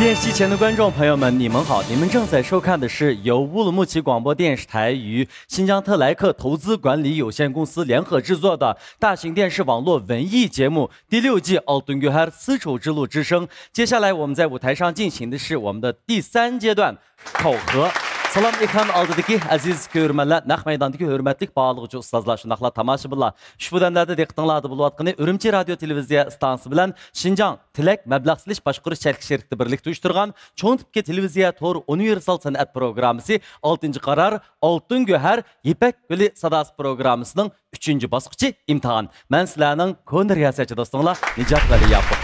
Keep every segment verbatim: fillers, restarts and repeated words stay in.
电视机前的观众朋友们，你们好，你们正在收看的是由乌鲁木齐广播电视台与新疆特莱克投资管理有限公司联合制作的大型电视网络文艺节目第六季《Altın Göher: Sırça Yolculuğu》之声。接下来我们在舞台上进行的是我们的第三阶段考核。سالام ئېكران ئالدىدىكى ئەزىز كۆرۈرمەنلەر، نەق مەيداندىكى ھۆرمەتلىك باھالىغۇچى ئۇستازلار، شۇنداقلا تاماشىبىنلار. ئۇشبۇ دەملەردە دىققىتىڭلاردا بولۇۋاتقىنى ئۈرۈمچى رادىيو تېلېۋىزىيە ئىستانسىسى بىلەن شىنجاڭ تىلەك مەبلەغ سېلىش باشقۇرۇش چەكلىك شىركىتى بىرلىكتە ئۇيۇشتۇرغان چوڭ تىپتىكى تېلېۋىزىيە تور ئۇنىۋېرسال سەنئەت پروگراممىسى ئالتىنچى قارار ئالتۇن گۆھەر يىپەك گۈلى ساداسى پروگراممىسىنىڭ ئۈچىنچى باسقۇچى ئىمتىھان. مەن سىلەرنىڭ كونا رىياسەتچى دوستۇڭلار نىجات ۋەلى ياقۇپ.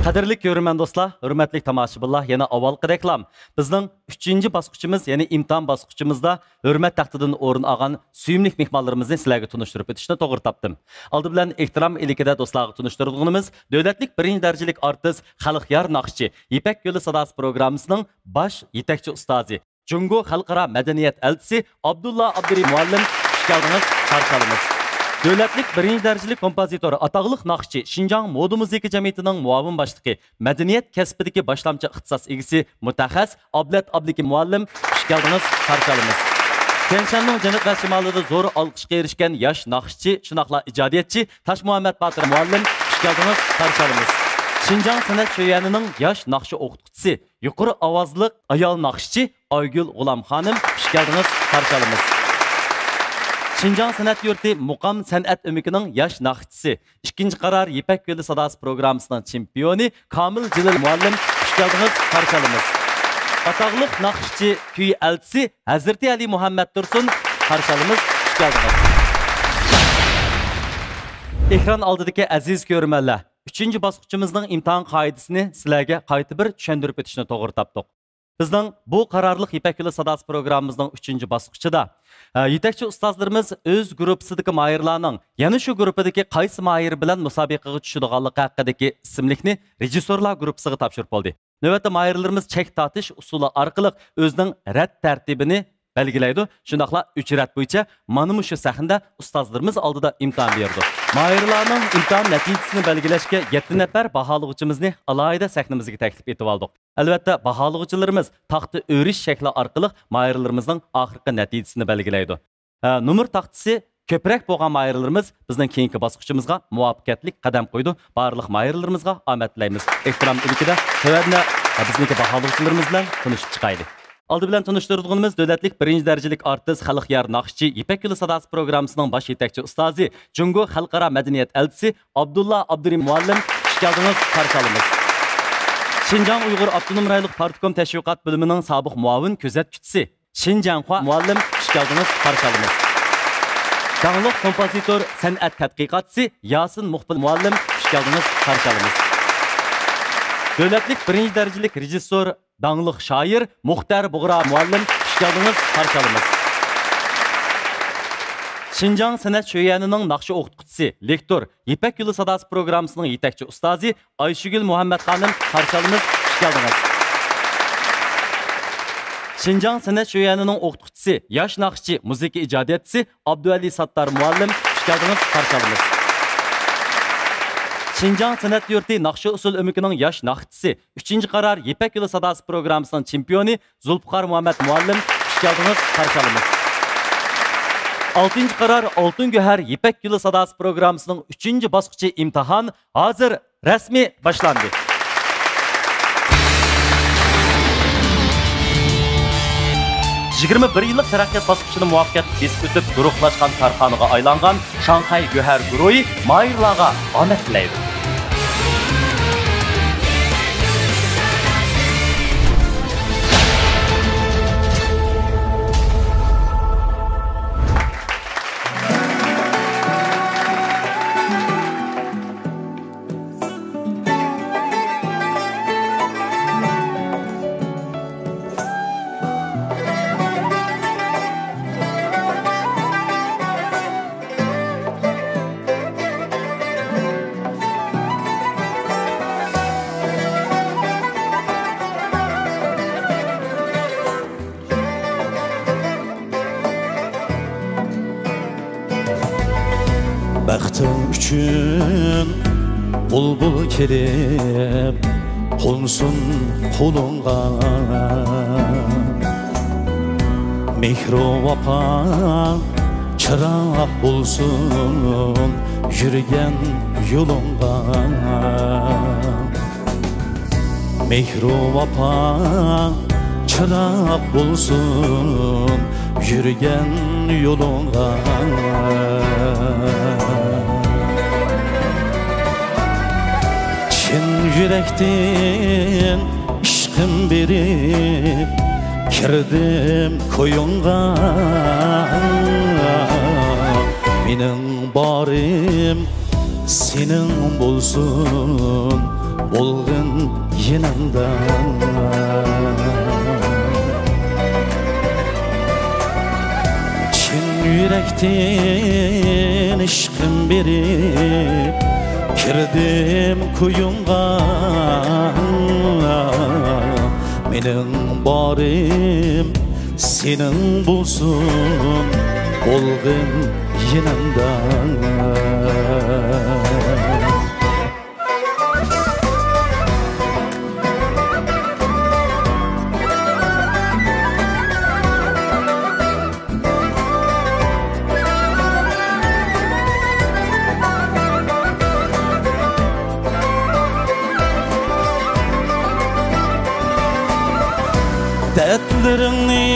قەدىرلىك كۆرۈرمەن دوستلار، ھۆرمەتلىك تاماشىبىنلار، يەنە ئاۋۋالقىدەكلا بىزنىڭ ئۈچىنچى باسقۇچىمىز، يەنى ئىمتىھان باسقۇچىمىزدا ھۆرمەت تەختىدىن ئورۇن ئالغان سۆيۈملۈك مېھمانلىرىمىزنى سىلەرگە تونۇشتۇرۇپ ئۆتۈشنى توغرا تاپتىم. ئالدى بىلەن ئېھتىرام ئىلكىدە دوستلارغا تونۇشتۇرىدىغىنىمىز دۆلەتلىك بىرىنچى دەرىجىلىك ئارتىس، خەلقيار ناخشىچى، يىپەك يولى ساداسى پروگراممىسىنىڭ باش يېتەكچى ئۇستازى، جۇڭگو خەلقئارا مەدەنىيەت ئەلچىسى ئابدۇللا ئابدۇرېھىم مۇئەللىم، خۇش كەلدىڭىز، قارشى ئالىمىز. دۆلەتلىك بىرىنچى دەرىجىلىك كومپوزىتور، ئاتاقلىق ناخشىچى، شىنجاڭ مودا مۇزىكا جەمئىيىتىنىڭ مۇئاۋىن باشلىقى، مەدەنىيەت كەسپىدىكى باشلامچى ئىختىساس ئىگىسى، مۇتەخەسسىس ئابلەت ئابلىكىم مۇئەللىم، خۇش كەلدىڭىز، قارشى ئالىمىز. تيەنشاننىڭ جەنۇب ۋە شىمالىدا زور ئالقىشقا ئېرىشكەن ياش ناخشىچى، شۇنداقلا ئىجادىيەتچى تاشمۇھەممەت باتۇر مۇئەللىم، خۇش كەلدىڭىز، قارشى ئالىمىز. شىنجاڭ سەنئەت شۆيۈەنىنىڭ ياش ناخشا ئوقۇتقۇچىسى، يۇقىرى ئاۋازلىق ئايال ناخشىچى ئايگۈل غۇلام خانىم، خۇش كەلدىڭىز، قارشى ئالىمىز. شىنجاڭ سەنئەت يۇرتى مۇقام سەنئەت ئۆمىكىنىڭ ياش ناخشىچىسى، ئىككىنچى قارار يىپەك يولى ساداسى پروگراممىسىنىڭ چېمپىيونى كامىل جېلىل مۇئەللىم، خۇش كەلدىڭىز، قارشى ئالىمىز. ئاتاقلىق ناخشىچى، كۈي ئەلچىسى ھەزرىتى ئەلى مۇھەممەد تۇرسۇن، قارشى ئالىمىز، خۇش كەلدىڭىز. ئېكران ئالدىدىكى ئەزىز كۆرۈرمەنلەر، ئۈچىنچى باسقۇچىمىزنىڭ ئىمتىھان قائىدىسىنى سىلەرگە قايتا بىر چۈشەندۈرۈپ ئۆتۈشنى توغرا تاپتۇق. بىزنىڭ بۇ قارارلىق يىپەك يولى ساداسى پروگراممىمىزنىڭ ئۈچىنچى باسقۇچىدا، ھە، يېتەكچى ئۇستازلىرىمىز ئۆز گۇرۇپپىسىدىكى ماھىرلارنىڭ يەنە شۇ گۇرۇپپىدىكى قايسى ماھىر بىلەن مۇسابىقىگە چۈشىدىغانلىقى ھەققىدىكى ئىسىملىكنى رېژىسسورلار گۇرۇپپىسىغا تاپشۇرۇپ بولدى. نۆۋەتتە ماھىرلىرىمىز چەك تارتىش ئۇسۇلى ئارقىلىق ئۆزىنىڭ رەت تەرتىپىنى بەلگىلەيدۇ. شۇنداقلا ئۆچرەت بويىچە مانا مۇشۇ سەھنىدە ئۇستازلىرىمىز ئالدىدا ئىمتىھان بېرىدۇ. ماھىرلارنىڭ ئىمتىھان نەتىجىسىنى بەلگىلەشكە يەتتە نەپەر باھالىغۇچىمىزنى ئالاھىدە سەھنىمىزگە تەكلىپ ئېتىۋالدۇق. ئەلۋەتتە، باھالىغۇچىلىرىمىز تاختا ئۆرۈش شەكلى ئارقىلىق ماھىرلىرىمىزنىڭ ئاخىرقى نەتىجىسىنى بەلگىلەيدۇ. ھە، نومۇر تاختىسى كۆپرەك بولغان ماھىرلىرىمىز بىزنىڭ كېيىنكى باسقۇچىمىزغا مۇۋەپپەقىيەتلىك قەدەم قويىدۇ. بارلىق ماھىرلىرىمىزغا ئامەت تىلەيمىز. ئېھتىرام ئىلكىدە تۆۋەندە بىزنىڭكى باھالىغۇچىلىرىمىز بىلەن تونۇشۇپ چىقايلى. ئالدى بىلەن تونۇشتۇرىدىغىنىمىز دۆلەتلىك بىرىنچى دەرىجىلىك ئارتىس، خەلقيار ناخشىچى، يىپەك يولى ساداسى پروگراممىسىنىڭ باش يېتەكچى ئۇستازى، جۇڭگو خەلقئارا مەدەنىيەت ئەلچىسى ئابدۇللا ئابدۇرېھىم مۇئەللىم، خۇش كەلدىڭىز، قارشى ئالىمىز. شىنجاڭ ئۇيغۇر ئاپتونوم رايونلۇق پارتكوم تەشۋىقات بۆلۈمىنىڭ سابىق مۇئاۋىن كۆزەتكۈچىسى، شىن جياڭخۇا مۇئەللىم، خۇش كەلدىڭىز، قارشى ئالىمىز. داڭلىق كومپوزىتور، سەنئەت تەتقىقاتچىسى ياسىن مۇقبىل مۇئەللىم، خۇش كەلدىڭىز، قارشى ئالىمىز. دۆلەتلىك بىرىنچى دەرىجىلىك رېژىسسور، داڭلىق شائىر مۇختەر بۇغرا مۇئەللىم، خۇش كەلدىڭىز، قارشى ئالىمىز. شىنجاڭ سەنئەت شۆيۈەنىنىڭ ناخشا ئوقۇتقۇچىسى، لېكتور، يىپەك يولى ساداسى پروگراممىسىنىڭ يېتەكچى ئۇستازى ئايشۈگۈل مۇھەممەت خانىم، قارشى ئالىمىز، خۇش كەلدىڭىز. شىنجاڭ سەنئەت شۆيۈەنىنىڭ ئوقۇتقۇچىسى، ياش ناخشىچى، مۇزىكا ئىجادىيەتچىسى ئابدۇۋەلى ساتتار مۇئەللىم، خۇش كەلدىڭىز، قارشى ئالىمىز. شىنجاڭ سەنئەت يۇرتى ناخشا ئۇسسۇل ئۆمىكىنىڭ ياش ناخشىچىسى، ئۈچىنچى قارار يىپەك يولى ساداسى پروگراممىسىنىڭ چېمپىيونى زۇلپىقار مۇھەممەت مۇئەللىم، خۇش كەلدىڭىز، قارشى ئالىمىز. ئالتىنچى قارار ئالتۇن گۆھەر يىپەك يولى ساداسى پروگراممىسىنىڭ ئۈچىنچى باسقۇچى ئىمتىھان ھازىر رەسمىي باشلاندى. يىگىرمە بىر يىللىق تەرەققىيات باسقۇچىنى مۇۋەپپەقىيەتلىك بېسىپ ئۆتۈپ، گۇرۇھلاشقان كارخانىغا ئايلانغان شاڭخەي گۆھەر گۇرۇھى ماھىرلارغا ئامەت تىلەيدۇ. بەختىڭ ئۈچۈن بۇلبۇل كېلىپ، قونسۇن قولۇڭغا مېھرۇ ۋاپا، چىراغ بولسۇن يۈرگەن يولۇڭغا. مېھرۇ ۋاپا، چىراغ بولسۇن يۈرگەن يولۇڭغا. چىن يۈرەكتىن ئىشقىم بېرىپ، كىردىم كويۇڭغا. مېنىڭ بارىم سېنىڭ بولسۇن، بولغىن يېنىمدا. چىن يۈرەكتىن ئىشقىم بېرىپ، كىردىم كويۇڭغا. مېنىڭ بارىم سېنىڭ بولسۇن، بولغىن يېنىمدا. دەردلىرىڭنى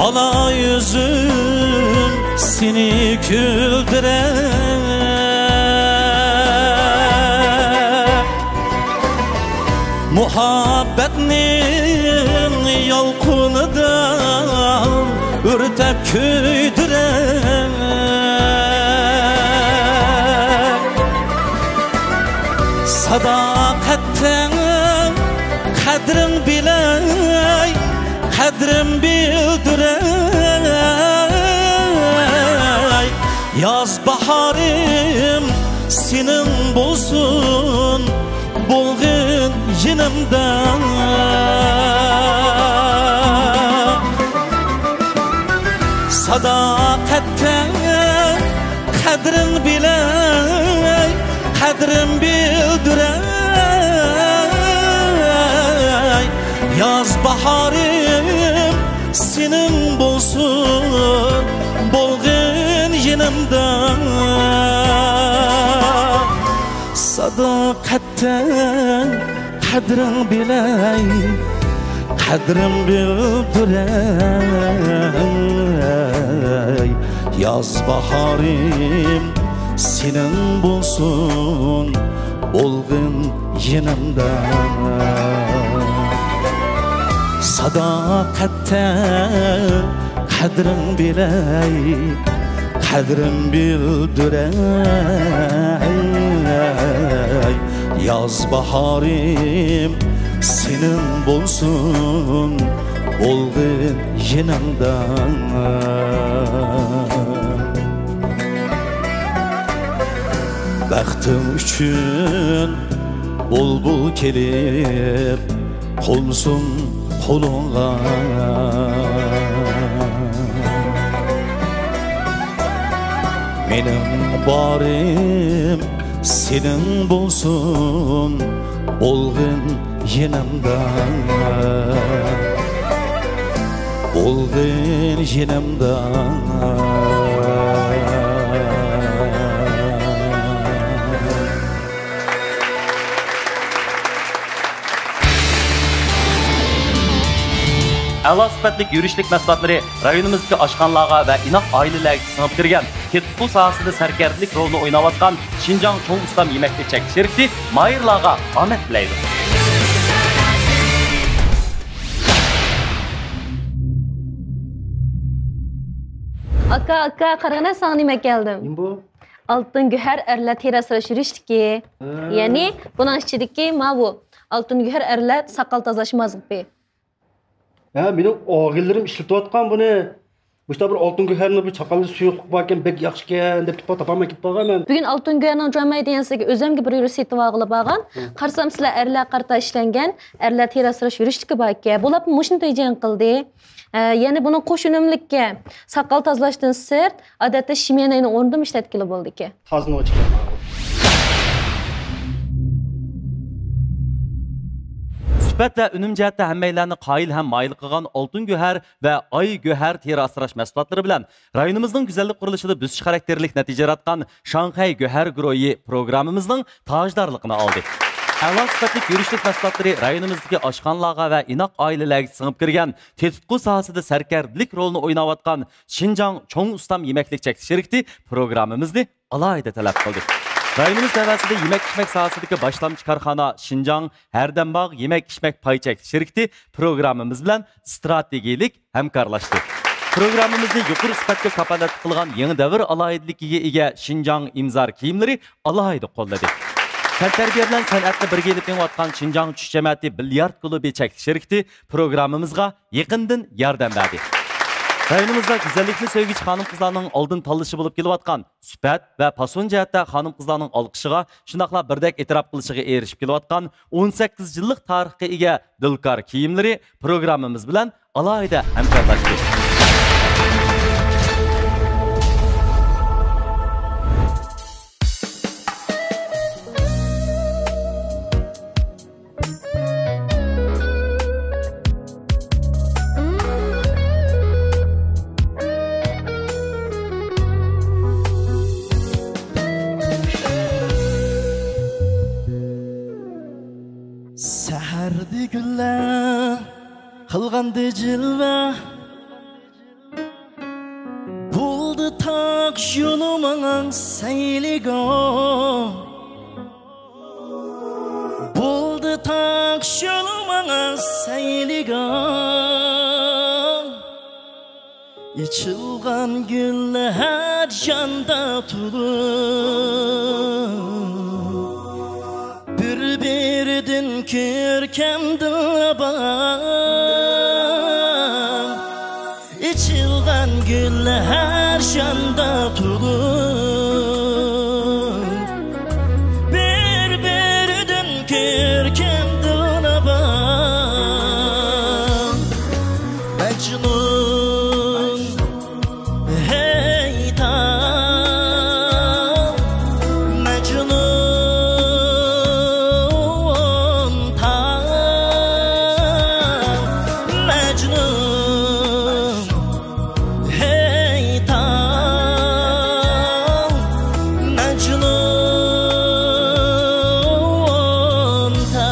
ئالاي ئۆزۈم، سېنى كۈلدۈرەي. مۇھەببەتنىڭ يالقۇنىدا ئۆرتەپ كۆيدۈرەي. ساداقەتتە قەدرىڭ بىلەي، قەدرىم بىلدۈرەي. ياز باھارىم سېنىڭ بولسۇن، بولغىن يېنىمدا. ساداقەتتە قەدرىڭ بىلەي، قەدرىم بىلدۈرەي. ياز باھارىم سېنىڭ بولسۇن، بولغىن يېنىمدا. ساداقەتتە قەدرىڭ بىلەي، قەدرىم بىلدۈرەي. ياز باھارىم سېنىڭ بولسۇن، بولغىن يېنىمدا. ساداقەتتە قەدرىڭ بىلەي، قەدرىم بىلدۈرەي. ياز باھارىم سېنىڭ بولسۇن، بولغىن يېنىڭدا. بەختىڭ ئۈچۈن بۇلبۇل كېلىپ قونسۇن قولۇڭغا. مېنىڭ بارىم سېنىڭ بولسۇن، بولغىن يېنىمدا، بولغىن يېنىمدا. ئەلا سۈپەتلىك يۈرۈشلۈك مەھسۇلاتلىرى رايونىمىزدىكى ئاشخانىلارغا ۋە ئىناق ئائىلىلەرگە سىڭىپ كىرگەن، تېتىتقۇ ساھەسىدە سەركەردىلىك رولىنى ئويناۋاتقان شىنجاڭ چوڭ ئۇستام يېمەك-ئىچمەك شىركىتى ماھىرلارغا ئامەت تىلەيدۇ. ئاكا، ئاكا، قارىغىنە، ساڭا نېمە كەلدىم؟ نېمە بۇ؟ ئالتۇن گۆھەر ئەرلەر تېرە ئاسراش يۈرۈشلۈكى. ھە. يەنى بۇنىڭ ئىچىدىكى ماۋۇ ئالتۇن گۆھەر ئەرلەر ساقال تازىلاش مازغىپى. ھە، مېنىڭ ئاغىنىلىرىم ئىشلىتىۋاتقان بۇنى. مۇشۇنداق بىر ئالتۇن گۆھەرنىڭ بىر چاققاندا سۇيۇقلۇقى باركەن، بەك ياخشىكەن دەپ تۇرۇپ تاپالماي كېتىپ قالغان مەن. بۈگۈن ئالتۇن گۆھەرنىڭ جۇەن مەيدىيەنسىگە ئۆزۈمگە بىر يۈرۈش سېتىۋالغىلى بارغان. ھە. قارىسام سىلەر ئەرلەر قارىتا ئىشلەنگەن، ئەرلەر تېرە ئاسراش يۈرۈشلۈكى باركەن. بولۇپمۇ مۇشۇنى تېجەڭ قىلدى. ئە، يەنى بۇنىڭ قوش ئۈنۈملۈككە ساقال تازىلاشتىن سىرت، ئادەتتە شىميەنەينىڭ ئورنىدىمۇ ئىشلەتكىلى بولىدىكەن. تازىنىڭ ئىچىگە. سۈپەت ۋە ئۈنۈم جەھەتتە ھەممەيلەننى قايىل ھەم مايىل قىلغان ئالتۇن گۆھەر ۋە ئاي گۆھەر تېرە ئاسراش مەھسۇلاتلىرى بىلەن رايونىمىزنىڭ گۈزەللىك قۇرۇلۇشىدا بۆسۈش خاراكتېرلىك نەتىجە ياراتقان شاڭخەي گۆھەر گۇرۇھى پروگراممىمىزنىڭ تاجدارلىقىنى ئالدى. ئەلا سۈپەتلىك گۈرۈچلۈك مەھسۇلاتلىرى رايونىمىزدىكى ئاشخانىلارغا ۋە ئىناق ئائىلىلەرگە سىڭىپ كىرگەن تېتىتقۇ ساھەسىدە سەركەردىلىك رولىنى ئويناۋاتقان شىنجاڭ چوڭ ئۇستام يېمەكلىك چەكلىك شىركىتى پروگراممىمىزنى ئالاھىدە تەلەپ قىلدى. رايونىمىز تەۋەسىدە يېمەك-ئىچمەك ساھەسىدىكى باشلامچى كارخانا شىنجاڭ ھەردەمباغ يېمەك-ئىچمەك پاي چەكلىك شىركىتى پروگراممىمىز بىلەن ئىستراتېگىيەلىك ھەمكارلاشتى. پروگراممىمىزنى يۇقىرى سۈپەتكە كاپالەتلىك قىلغان يېڭى دەۋر ئالاھىدىلىكىگە ئىگە شىنجاڭ ئىمزار كىيىملىرى ئالاھىدە قوللىدى. تەنتەربىيە بىلەن سەنئەتنى بىرگە ئېلىپ مېڭىۋاتقان شىنجاڭ چۈش جەمەتى بىليارد كۇلۇبى چەكلىك شىركىتى پروگراممىمىزغا يېقىندىن ياردەم بەردى. رايونىمىزدا گۈزەللىكنى سۆيگۈچى خانىم-قىزلارنىڭ ئالدىن تاللىشى بولۇپ كېلىۋاتقان، سۈپەت ۋە پاسون جەھەتتە خانىم-قىزلارنىڭ ئالقىشىغا، شۇنداقلا بىردەك ئېتىراپ قىلىشىغا ئېرىشىپ كېلىۋاتقان ئون سەككىز يىللىق تارىخقا ئىگە دىلكار كىيىملىرى پروگراممىمىز بىلەن ئالاھىدە ھەمكارلاشتى. سەھەردە گۈللەر قىلغاندا جىلۋە، بولدى تاق يولى ماڭا سەيلىگە. بولدى تاق يولى ماڭا سەيلىگە. ئېچىلغان گۈل ھەر جاندا تولۇپ، بىر-بىرىدىن كۆركەم دىلبار. ئېچىلغان گۈل ھەر جاندا تولۇپ، بىر-بىرىدىن كۆركەم دىلبار. مەجنۇن، ھەي تاڭ، مەجنۇن تاڭ، مەجنۇن. ھەي تاڭ، مەجنۇن تاڭ.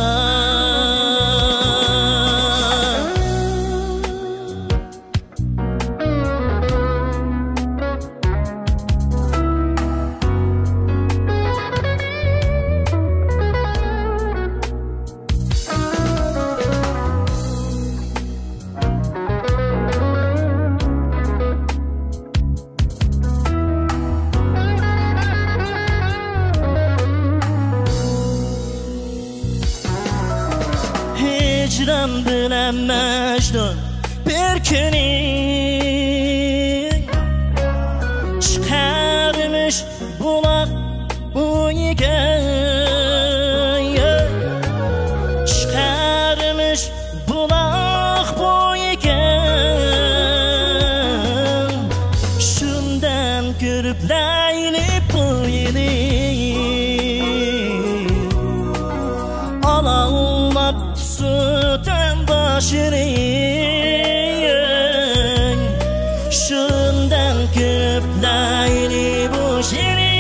ھىجران بىلەن مەجنۇن بىر كۈنى چىقارمىش بۇلاق بويىغا، چىقارمىش بۇلاق بويىغا. شۇنداق كۆرۈپ لەيلى بويىنى ئالاۋلاپ سۈتەن باشىنى. شۇنداق كۆرۈپ لەيلى بويىنى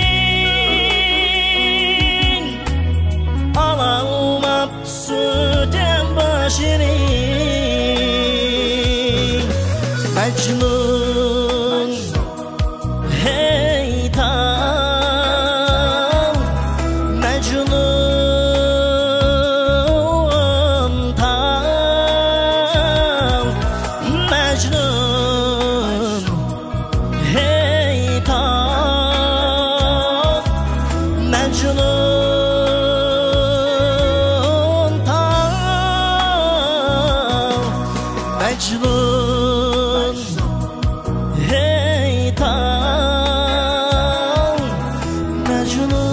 ئالاۋلاپ سۈتەن باشىنى. مەجنۇن، ھەي تاڭ، مەجنۇن تاڭ، مەجنۇن. ھەي تاڭ، مەجنۇن تاڭ، مەجنۇن. ھەي تاڭ، مەجنۇن.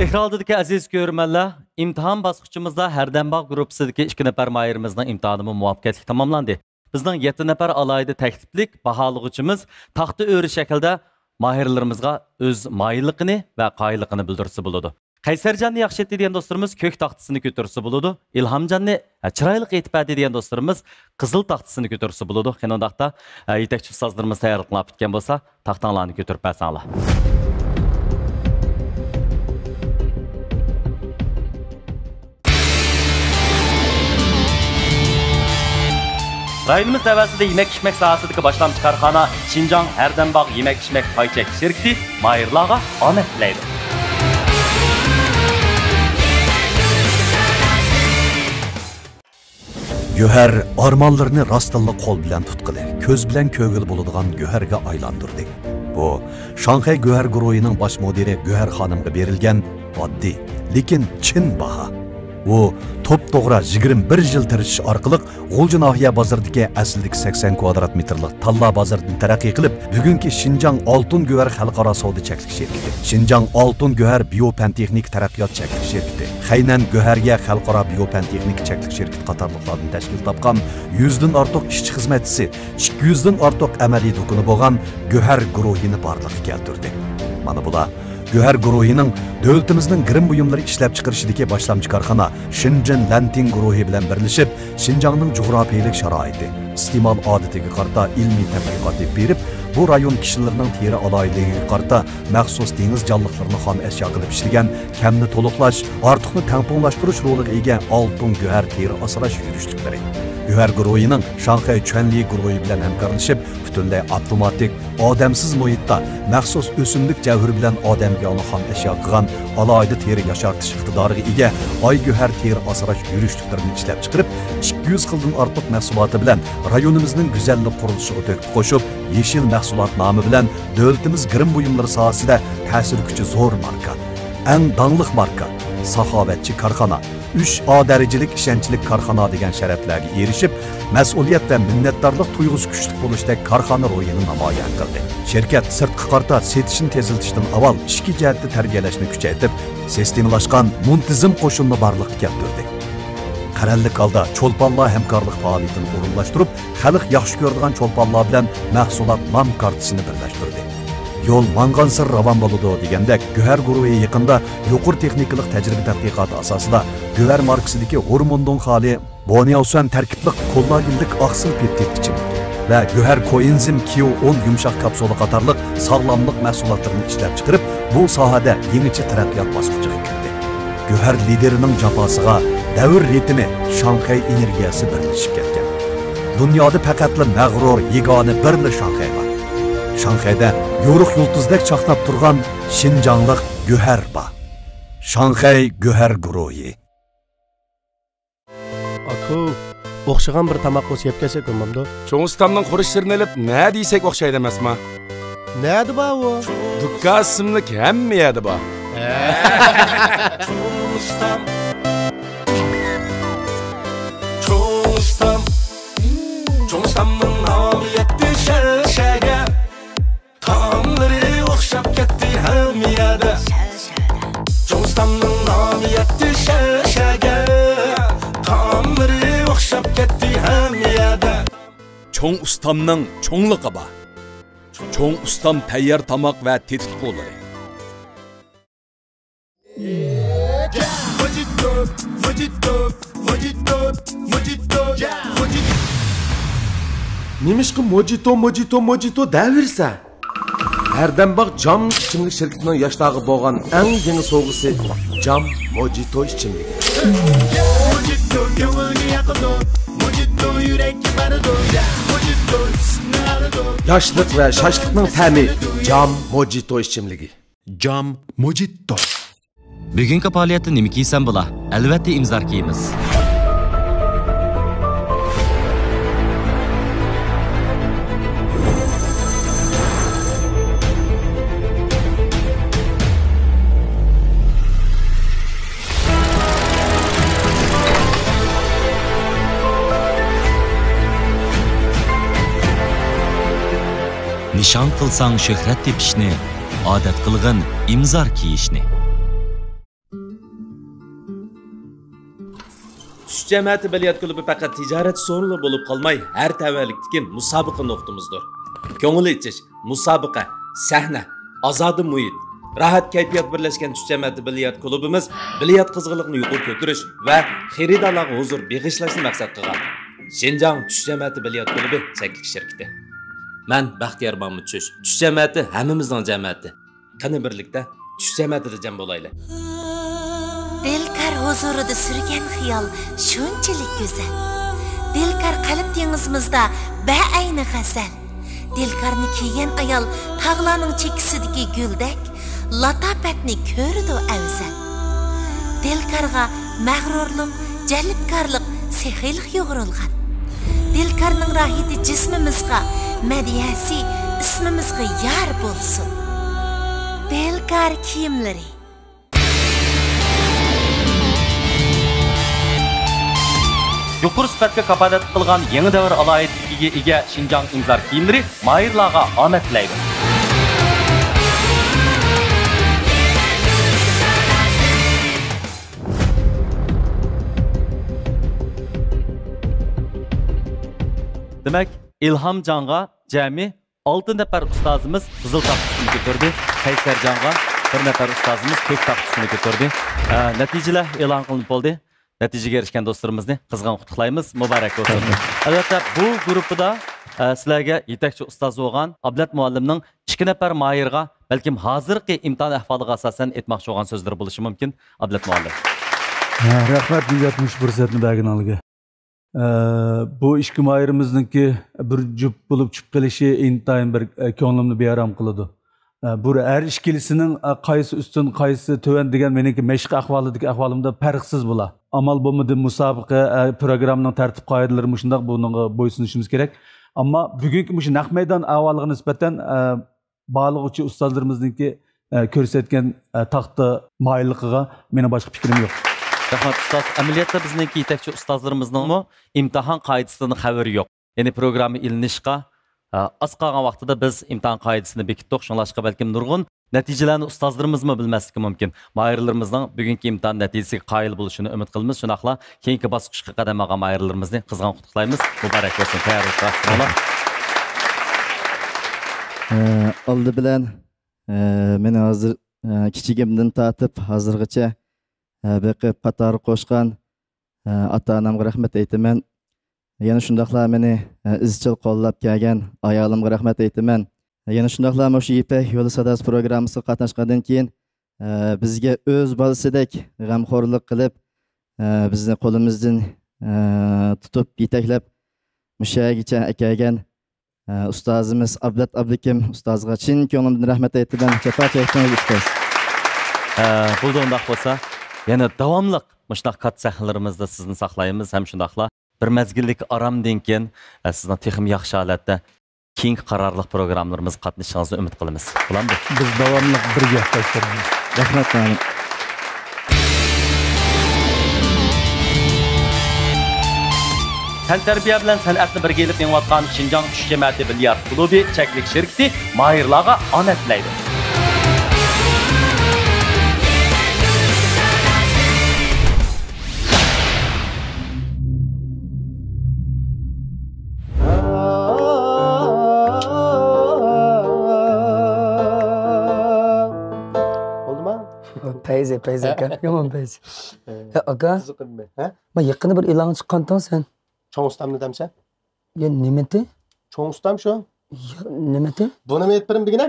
ئېكران ئالدىدىكى ئەزىز كۆرۈرمەنلەر، ئىمتىھان باسقۇچىمىزدا ھەردەمباغ گۇرۇپپىسىدىكى ئىككى نەپەر ماھىرىمىزنىڭ ئىمتىھانىمۇ مۇۋەپپەقىيەتلىك تاماملاندى. بىزنىڭ يەتتە نەپەر ئالاھىدە تەكلىپلىك باھالىغۇچىمىز تاختا ئۆرە شەكلىدە ماھىرلىرىمىزغا ئۆز مايىللىقىنى ۋە قايىللىقىنى بىلدۈرسە بولىدۇ. قەيسەرجاننى ياخشى ئېيتتى دېگەن دوستلىرىمىز كۆك تاختىسىنى كۆتۈرسە بولىدۇ. ئىلھامجاننى، ھە، چىرايلىق ئېيتىپ بەردى دېگەن دوستلىرىمىز قىزىل تاختىسىنى كۆتۈرسە بولىدۇ. قېنى ئۇنداقتا، ھە، يېتەكچى ئۇستازلىرىمىز تەييارلىقلار پۈتكەن بولسا، تاختاڭلارنى كۆتۈرۈپ بەرسەڭلار. رايونىمىز تەۋەسىدە يېمەك-ئىچمەك ساھەسىدىكى باشلامچى كارخانا شىنجاڭ ھەردەمباغ يېمەك-ئىچمەك پاي چەكلىك شىركىتى ماھىرلارغا ئامەت تىلەيدۇ. گۆھەر ئارمانلىرىنى راستتىنلا قول بىلەن تۇتقىلى، كۆز بىلەن كۆرگىلى بولىدىغان گۆھەرگە ئايلاندۇردى. بۇ شاڭخەي گۆھەر گۇرۇھىنىڭ باش مۇدىرى گۆھەر خانىمغا بېرىلگەن ئاددىي، لېكىن چىن باھا. ئۇ توپتوغرا يىگىرمە بىر يىل تىرىشىش ئارقىلىق غۇلجا ناھىيە بازىرىدىكى ئەسلىدىكى سەكسەن كۋادرات مېتىرلىق تاللا بازىرىدىن تەرەققىي قىلىپ، بۈگۈنكى شىنجاڭ ئالتۇن گۆھەر خەلقئارا سودا چەكلىك شىركىتى، شىنجاڭ ئالتۇن گۆھەر بىيو پەن تېخنىكا تەرەققىيات چەكلىك شىركىتى، خەينەن گۆھەريە خەلقئارا بىيو پەن تېخنىكا چەكلىك شىركىتى قاتارلىقلاردىن تەشكىل تاپقان يۈزدىن ئارتۇق ئىشچى-خىزمەتچىسى، ئىككى يۈزدىن ئارتۇق ئەمەلىي دۇكىنى بولغان گۆھەر گۇرۇھىنى بارلىققا كەلتۈردى. مانا بۇلار گۆھەر گۇرۇھىنىڭ دۆلىتىمىزنىڭ گىرىم بۇيۇملىرى ئىشلەپچىقىرىشىدىكى باشلامچى كارخانا شېنجېن لەنتىڭ گۇرۇھى بىلەن بىرلىشىپ، شىنجاڭنىڭ جۇغراپىيەلىك شارائىتى، ئىستېمال ئادىتىگە قارىتا ئىلمىي تەتقىقات ئېلىپ بېرىپ، بۇ رايون كىشىلىرىنىڭ تېرە ئالاھىدىلىكىگە قارىتا مەخسۇس دېڭىز جانلىقلىرىنى خام ئەشيا قىلىپ ئىشلىگەن، كەمنى تولۇقلاش، ئارتۇقنى تەڭپۇڭلاشتۇرۇش رولىغا ئىگە ئالتۇن گۆھەر تېرە ئاسراش يۈرۈشلۈكلىرى. گۆھەر گۇرۇھىنىڭ شاڭخەي چۈەنلى گۇرۇھى بىلەن ھەمكارلىشىپ، پۈتۈنلەي ئاپتوماتىك، ئادەمسىز مۇھىتتا مەخسۇس ئۆسۈملۈك جەۋھىرى بىلەن ئادەمگە ياغنى خام ئەشيا قىلغان ئالاھىدە تېرە ياشارتىش ئىقتىدارىغا ئىگە ئاي گۆھەر تېرە ئاسراش يۈرۈشلۈكلىرىنى ئىشلەپچىقىرىپ، ئىككى يۈز خىلدىن ئارتۇق مەھسۇلاتى بىلەن رايونىمىزنىڭ گۈزەللىك قۇرۇلۇشىغا تۆھپە قوشۇپ، يېشىل مەھسۇلات نامى بىلەن دۆلىتىمىز گىرىم بۇيۇملىرى ساھەسىدە تەسىر كۈچى زور ماركا، ئەڭ داڭلىق ماركا، ساخاۋەتچى كارخانا، ئۈچ ئا دەرىجىلىك ئىشەنچلىك كارخانا دېگەن شەرەپلەرگە ئېرىشىپ، مەسئۇلىيەت ۋە مىننەتدارلىق تۇيغۇسى كۈچلۈك بولۇشتەك كارخانا روھىنى نامايان قىلدى. شىركەت سىرتقا قارىتا سېتىشنى تېزلىتىشتىن ئاۋۋال ئىچكى جەھەتتە تەربىيەلەشنى كۈچەيتىپ، سىستېمىلاشقان، مۇنتىزىم قوشۇننى بارلىققا كەلتۈردى. قەرەللىك ھالدا چولپانلار ھەمكارلىق پائالىيىتىنى ئورۇنلاشتۇرۇپ، خەلق ياخشى كۆرىدىغان چولپانلار بىلەن مەھسۇلات نام كارتىسىنى بىرلەشتۈردى. يول ماڭغانسېرى راۋان بولىدۇ دېگەندەك، گۆھەر گۇرۇھى يېقىندا يۇقىرى تېخنىكىلىق تەجرىبە تەتقىقاتى ئاساسىدا گۆھەر ماركىسىدىكى ھورموندىن خالىي بونياۋسۈەن تەركىبلىك كوللاگېنلىك ئاقسىل پېپتىد ئىچىملىكى ۋە گۆھەر كوئېنزىم كيۇ ئون يۇمشاق كاپسۇلا قاتارلىق ساغلاملىق مەھسۇلاتلىرىنى ئىشلەپچىقىرىپ، بۇ ساھەدە يېڭىچە تەرەققىيات باسقۇچىغا كىردى. گۆھەر لىدېرىنىڭ جاپاسىغا دەۋر رىتىمى، شاڭخەي ئېنېرگىيەسى بىرلىشىپ كەتكەن. دۇنيادا پەقەتلا مەغرۇر يېگانە بىرلا شاڭخەي بار. شاڭخەيدە يورۇق يۇلتۇزدەك چاقناپ تۇرغان شىنجاڭلىق گۆھەر بار. شاڭخەي گۆھەر گۇرۇھى. ئاكا، ئوخشىغان بىر تاماق بولسا يەپ كەلسەك بولمامدۇ؟ چوڭ ئۇستامنىڭ خۇرۇچلىرىنى ئېلىپ نە دېسەك ئوخشايدۇ ئەمەسما؟ نەدە بار ئۇ؟ دۇكان ئىسىملىك ھەممە يەردە بار. ھە. چوڭ ئۇستام. چوڭ ئۇستام. چوڭ ئۇستامنىڭ نامى يەتتى شەھەرگە. تائاملىرى ئوخشاپ كەتتى ھەممە يەردە. چوڭ ئۇستامنىڭ نامى يەتتى شەھەرگە. تائاملىرى ئوخشاپ كەتتى ھەممە يەردە. چوڭ ئۇستامنىڭ چوڭلۇقى بار. چوڭ ئۇستام تەييار تاماق ۋە تېتىتقۇلىرى. موجىتو، موجىتو، موجىتو، موجىتو، موجىتو. نېمىشقا موجىتو، موجىتو، موجىتو دەۋېرىسەن؟ ھەردەمباغ جام ئىچىملىك شىركىتىنىڭ ياشلارغا بولغان ئەڭ يېڭى سوۋغىسى، جام موجىتو ئىچىملىكى. موجىتو كۆڭۈلگە ياقىدۇ، موجىتو يۈرەككە بارىدۇ، موجىتو ئىسسىقنى ئالىدۇ. ياشلىق ۋە شاشلىقنىڭ تەمى، جام موجىتو ئىچىملىكى. جام موجىتو. بۈگۈنكى پائالىيەتتە نېمە كىيسەم بولا؟ ئەلۋەتتە ئىمزار كىيىمىز. نىشان قىلساڭ شۆھرەت تېپىشنى، ئادەت قىلغىن ئىمزار كىيىشنى. جەمەتى بىليارت كۇلۇبى پەقەت تىجارەت سورۇنلا بولۇپ قالماي، ھەر تەۋەلىكتىكى مۇسابىقە نۇقتىمىزدۇر. كۆڭۈل ئېچىش، مۇسابىقە، سەھنە، ئازادە مۇھىت، راھەت كەيپىيات بىرلەشكەن چۈش جەمەتى بىليارت كۇلۇبىمىز بىليارت قىزغىنلىقىنى يۇقىرى كۆتۈرۈش ۋە خېرىدارلارغا ھۇزۇر بېغىشلاشنى مەقسەت قىلغان شىنجاڭ چۈش جەمەتى بىليارت كۇلۇبى چەكلىك شىركىتى. مەن بەختىيار مامۇت چۈش. چۈش جەمەتى ھەممىمىزنىڭ جەمەتى. قېنى بىرلىكتە چۈش جەمەتىدە جەم بولايلى. دىلكار ھۇزۇرىدا سۈرگەن خىيال شۇنچىلىك گۈزەل. دىلكار قەلب دېڭىزىمىزدا بەئەينى غەزەل. دىلكارنى كىيگەن ئايال تاغلارنىڭ چېكىسىدىكى گۈلدەك، لاتاپەتنى كۆرىدۇ ئەۋزەل. دىلكارغا مەغرۇرلۇق، جەلپكارلىق، سېخىيلىق يۇغۇرۇلغان. دىلكارنىڭ راھىتى جىسمىمىزغا، مەدھىيەسى ئىسمىمىزغا يار بولسۇن. دىلكار كىيىملىرى. يۇقىرى سۈپەتكە كاپالەتلىك قىلغان يېڭى دەۋر ئالاھىدىلىكىگە ئىگە شىنجاڭ ئىنزار كىيىملىرى ماھىرلارغا ئامەت تىلەيدۇ. دېمەك، ئىلھام جانغا جەمئىي ئالتە نەپەر ئۇستازىمىز قىزىل تاختىسىنى كۆتۈردى. قەيسەر جانغا بىر نەپەر ئۇستازىمىز كۆك تاختىسىنى كۆتۈردى. ئە، نەتىجىلەر ئېلان قىلىنىپ بولدى. نەتىجىگە ئېرىشكەن دوستلىرىمىزنى قىزغىن قۇتلۇقلايمىز. مۇبارەك بولسۇن. رەھمەت. ئەلۋەتتە، بۇ گۇرۇپپىدا، ئە، سىلەرگە يېتەكچى ئۇستاز بولغان ئابلەت مۇئەللىمنىڭ ئىككى نەپەر ماھىرغا، بەلكىم ھازىرقى ئىمتىھان ئەھۋالىغا ئاساسەن ئېيتماقچى بولغان سۆزلىرى بولۇشى مۇمكىن. ئابلەت مۇئەللىم. ھە، رەھمەت، نىجات، مۇشۇ پۇرسەتنى بەرگىنىڭلارغا. ئە، بۇ ئىككى ماھىرىمىزنىڭكى بىر جۈپ بولۇپ چۈشۈپ قېلىشى ئىنتايىن بىر، ئە، كۆڭلۈمنى بىئارام قىلىدۇ. ئە، بۇ ھەر ئىككىلىسىنىڭ، ئە، قايسى ئۈستۈن، قايسى تۆۋەن دېگەن مېنىڭكى مەشىق ئەھۋالىدىكى ئەھۋالىمدا پەرقسىز بۇلار. ئامال بولمىدى، مۇسابىقە، ئە، پروگراممىنىڭ تەرتىپ قائىدىلىرى مۇشۇنداق، بۇنىڭغا بويسۇنۇشىمىز كېرەك. ئەمما بۈگۈنكى مۇشۇ نەق مەيدان ئەھۋالىغا نىسبەتەن، ئە، بارلىغۇچى ئۇستازلىرىمىزنىڭكى، ئە، كۆرسەتكەن، ئە، تاختا مايىللىقىغا مېنىڭ باشقا پىكرىم يوق. رەھمەت، ئۇستاز. ئەمەلىيەتتە بىزنىڭكى يېتەكچى ئۇستازلىرىمىزنىڭمۇ ئىمتىھان قائىدىسىدىن خەۋىرى يوق. يەنى پروگرامما ئېلىنىشقا، ئە، ئاز قالغان ۋاقتىدا بىز ئىمتىھان قائىدىسىنى بېكىتتۇق. شۇڭلاشقا بەلكىم نۇرغۇن نەتىجىلەرنى ئۇستازلىرىمىزمۇ بىلمەسلىكى مۇمكىن. ماھىرلىرىمىزنىڭ بۈگۈنكى ئىمتىھان نەتىجىسىگە قايىل بولۇشىنى ئۈمىد قىلىمىز. شۇنداقلا كېيىنكى باسقۇچقا قەدەم ئالغان ماھىرلىرىمىزنى قىزغىن قۇتلۇقلايمىز. مۇبارەك بولسۇن، تەييارلىق قىلىڭلار. ئە، ئالدى بىلەن، ئە، مېنى ھازىر، ئە، كىچىكىمدىن تارتىپ ھازىرغىچە، ئە، بېقىپ، قاتارغا قوشقان، ئە، ئاتا-ئانامغا رەھمەت ئېيتىمەن. يەنە شۇنداقلا مېنى، ئە، ئىزچىل قوللاپ كەلگەن ئايالىمغا رەھمەت ئېيتىمەن. يەنە شۇنداقلا مۇشۇ يىپەك يولى ساداسى پروگراممىسىغا قاتناشقاندىن كېيىن، ئە، بىزگە ئۆز بالىسىدەك غەمخورلۇق قىلىپ، ئە، بىزنى قولىمىزدىن، ئە، تۇتۇپ يېتەكلەپ مۇشۇ يەرگىچە ئەكەلگەن، ئە، ئۇستازىمىز ئابلەت ئابلىكىم ئۇستازغا چىن كۆڭلۈمدىن رەھمەت ئېيتىمەن. جاپا چەكتىڭىز، ئۇستاز. ئە، بولدى، ئۇنداق بولسا، يەنە داۋاملىق مۇشۇنداق كاتتا سەھنىلىرىمىزدە سىزنى ساقلايمىز ھەم شۇنداقلا بىر مەزگىللىك ئارامدىن كېيىن، ئە، سىزنىڭ تېخىمۇ ياخشى ھالەتتە كېيىنكى قارارلىق پروگراممىلىرىمىزغا قاتنىشىشىڭىزنى ئۈمىد قىلىمىز. بولامدۇ؟ بىز داۋاملىق بىرگە، دوستلار. رەھمەت، مۇئەللىم. تەنتەربىيە بىلەن سەنئەتنى بىرگە ئېلىپ مېڭىۋاتقان شىنجاڭ چۈش جەمەتى بىليارت كۇلۇبى چەكلىك شىركىتى ماھىرلارغا ئامەت تىلەيدۇ. بولدىما؟ پەيزى، پەيزى ئاكا. يامان پەيزى. يا ئاكا. قىزىقىممەن. ھە؟ ما يېقىندا بىر ئېلانغا چىققانتىڭ سەن. چوڭ ئۇستامنى دەمسەن؟ يا نېمىتى؟ چوڭ ئۇستام شۇ. يا نېمىتى؟ بۇنىمۇ ئېيتىپ بېرىمدىگىنە؟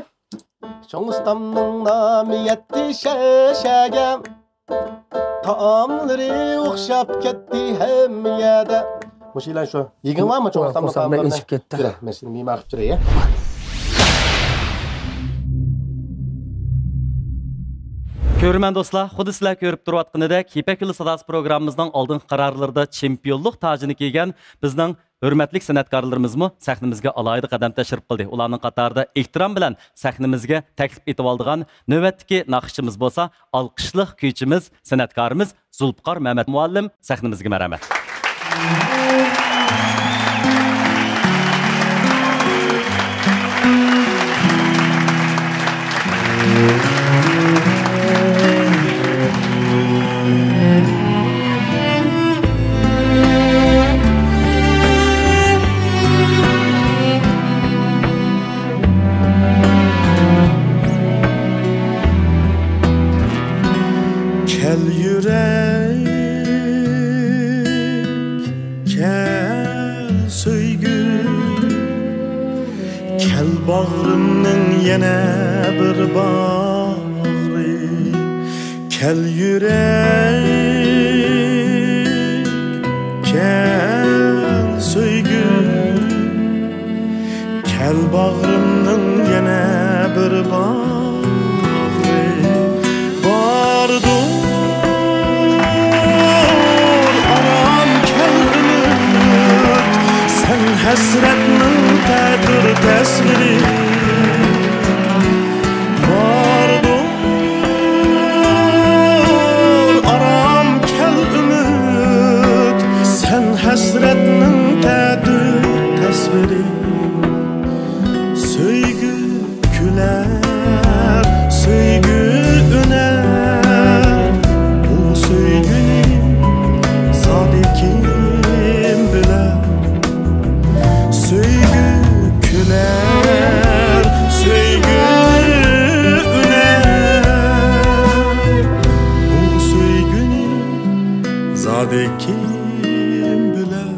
چوڭ ئۇستامنىڭ نامى يەتتى شەشەگە. تائاملىرى ئوخشاپ كەتتى ھەممە يەردە. مۇشۇ ئېلان شۇ. يېگىڭ بارمۇ چوڭ ئۇستامنىڭ تائاملىرىنى؟ ئېچىپ كەتتى. يۈرە، مەن سېنى مېھمان قىلىپ چۈرەي، ھە؟ كۆرۈرمەن دوستلار، خۇددى سىلەر كۆرۈپ تۇرۇۋاتقىنىدەك، يىپەك يولى ساداسى پروگراممىمىزنىڭ ئالدىنقى قارارلىرىدا چېمپىيونلۇق تاجىنى كىيگەن بىزنىڭ ھۆرمەتلىك سەنئەتكارلىرىمىزمۇ سەھنىمىزگە ئالاھىدە قەدەم تەشرىپ قىلدى. ئۇلارنىڭ قاتارىدا ئېھتىرام بىلەن سەھنىمىزگە تەكلىپ ئېتىۋالىدىغان نۆۋەتتىكى ناخشىچىمىز بولسا ئالقىشلىق كۈيچىمىز، سەنئەتكارىمىز زۇلپىقار مەمەت مۇئەللىم. سەھنىمىزگە مەرھەمەت. كەل يۈرەك، كەل سۆيگۈ، كەل باغرىمنىڭ يەنە بىر باغرى. كەل يۈرەك، كەل سۆيگۈ، كەل باغرىمنىڭ يەنە بىر باغرى. باردۇر ئارام، كەل ئۈمىد، سەن ھەسرەتنىڭ تەتۈر تەسۋىرى. باردۇر ئارام، كەل ئۈمىد، سەن ھەسرەتنىڭ تەتۈر تەسۋىرى. سۆيگۈ كۈلەر، سۆيگۈ ئۈنەر، بۇ سۆيگۈنى زادى كىم بىلەر؟ سۆيگۈ كۈلەر، سۆيگۈ ئۈنەر، بۇ سۆيگۈنى زادى كىم بىلەر؟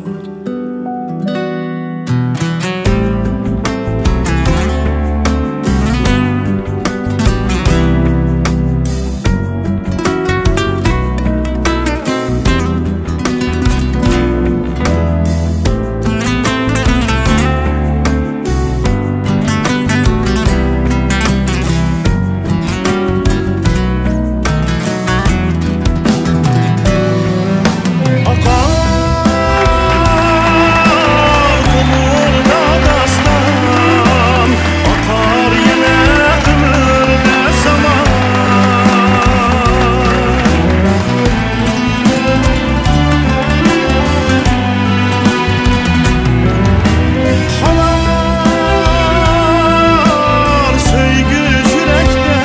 ئاقار غۇمۇردا داستان، ئاقار يەنە ئۆمۈردە زامان. قالار سۆيگۈ يۈرەكتە،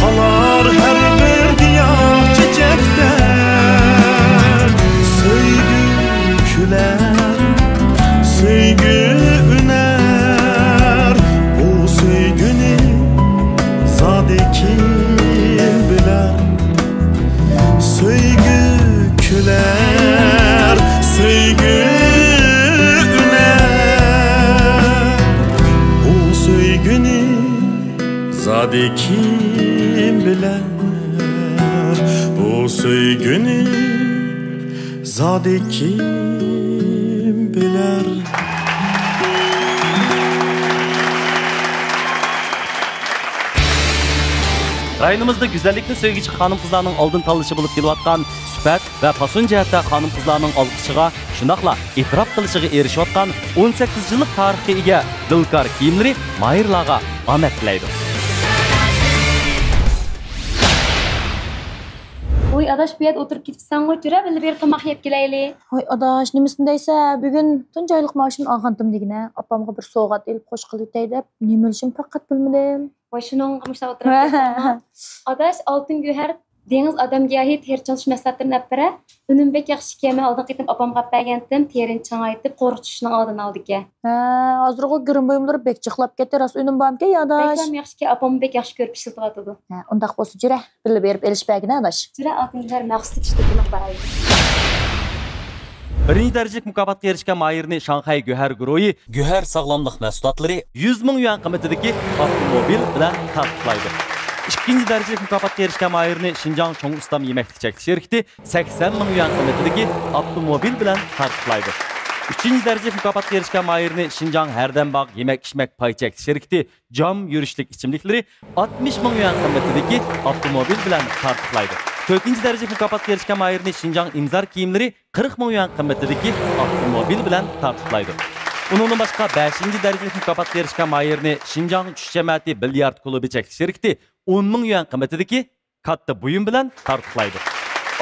قالار ھەر بىر گىياھ چېچەكتە. سۆيگۈ كۈلەر، سۆيگۈ ئۈنەر، بۇ سۆيگۈنى زادى كىم بىلەر؟ سۆيگۈ كۈلەر، سۆيگۈ ئۈنەر، بۇ سۆيگۈنى زادى كىم بىلەر؟ بۇ سۆيگۈنى زادى كىم بىلەر؟ رايونىمىزدا گۈزەللىكنى سۆيگۈچى خانىم-قىزلارنىڭ ئالدىن تاللىشى بولۇپ كېلىۋاتقان سۈپەت ۋە پاسون جەھەتتە خانىم-قىزلارنىڭ ئالقىشىغا، شۇنداقلا ئېتىراپ قىلىشىغا ئېرىشىۋاتقان ئون سەككىز يىللىق تارىخقا ئىگە دىلكار كىيىملىرى ماھىرلارغا ئامەت تىلەيدۇ. ۋوي ئاداش، بۇ يەردە ئولتۇرۇپ كېتىپسەنغۇ، جۈرە بىللە بىر تاماق يەپ كېلەيلى. ۋوي ئاداش، نېمىسىنى دەيسە، بۈگۈن تۇنجى ئايلىق مائاشىمنى ئالغانتىم دېگىنە، ئاپامغا بىر سوۋغات ئېلىپ خوش قىلىۋېتەي دەپ، نېمە ئېلىشىمنى پەقەت بىلمىدىم. ۋاي شۇنىڭغا مۇشۇنداق ئولتۇرۇپ كەتتىڭمۇ؟ ئاداش، ئالتۇن گۆھەر، دېڭىز ئادەمگەھى تېرە چىڭىتىش مەھسۇلاتلىرىنى ئەپ بېرە. ئۈنۈم بەك ياخشى ئىكەن، مەن ئالدىنقى قېتىم ئاپامغا ئەپ بەرگەنتىم، تېرىنى چىڭايتىپ، قورۇق چۈشۈشنىڭ ئالدىنى ئالىدىكەن. ھە، ھازىرغۇ گىرىم بۇيۇملىرى بەك جىقلاپ كەتتى، راست ئۈنۈم بارمىكەن يا ئاداش؟ بەكلا ياخشىكەن، ئاپاممۇ بەك ياخشى كۆرۈپ ئىشلىتىۋاتىدۇ. ھە، ئۇنداق بولسا جۈرە، بىللە بېرىپ ئېلىشىپ بەرگىنە ئاداش. جۈرە، ئالتۇن گۆھەر مەخسۇس تېتىشتۇرۇپ بارايلى. بىرىنچى دەرىجىلىك مۇكاپاتقا ئېرىشكەن ماھىرنى شاڭخەي گۆھەر گۇرۇھى گۆھەر ساغلاملىق مەھسۇلاتلىرى يۈز مىڭ يۈەن قىممىتىدىكى ئاپتوموبىل بىلەن تارتۇقلايدۇ. ئىككىنچى دەرىجىلىك مۇكاپاتقا ئېرىشكەن ماھىرنى شىنجاڭ چوڭ ئۇستام يېمەكلىك چەكلىك شىركىتى سەكسەن مىڭ يۈەن قىممىتىدىكى ئاپتوموبىل بىلەن تارتۇقلايدۇ. ئۈچىنچى دەرىجىلىك مۇكاپاتقا ئېرىشكەن ماھىرنى شىنجاڭ ھەردەم باغ يېمەك ئىچمەك پاي چەكلىك شىركىتى جام يۈرۈشلۈك ئىچىملىكلىرى ئاتمىش مىڭ يۈەن قىممىتىدىكى ئاپتوموبىل بىلەن تارتۇقلايدۇ. تۆتىنچى دەرىجىلىك مۇكاپاتقا ئېرىشكەن ماھىرنى شىنجاڭ ئىنزار كىيىملىرى قىرىق مىڭ يۈەن قىممىتىدىكى ئاپتوموبىل بىلەن تارتۇقلايدۇ. ئۇنىڭدىن باشقا، بەشىنچى دەرىجىلىك مۇكاپاتقا ئېرىشكەن ماھىرنى شىنجاڭ چۈش جەمەتى بىليارد كۇلۇبى چەكلىك شىركىتى ئون مىڭ يۈەن قىممىتىدىكى كاتتا بۇيۇم بىلەن تارتۇقلايدۇ.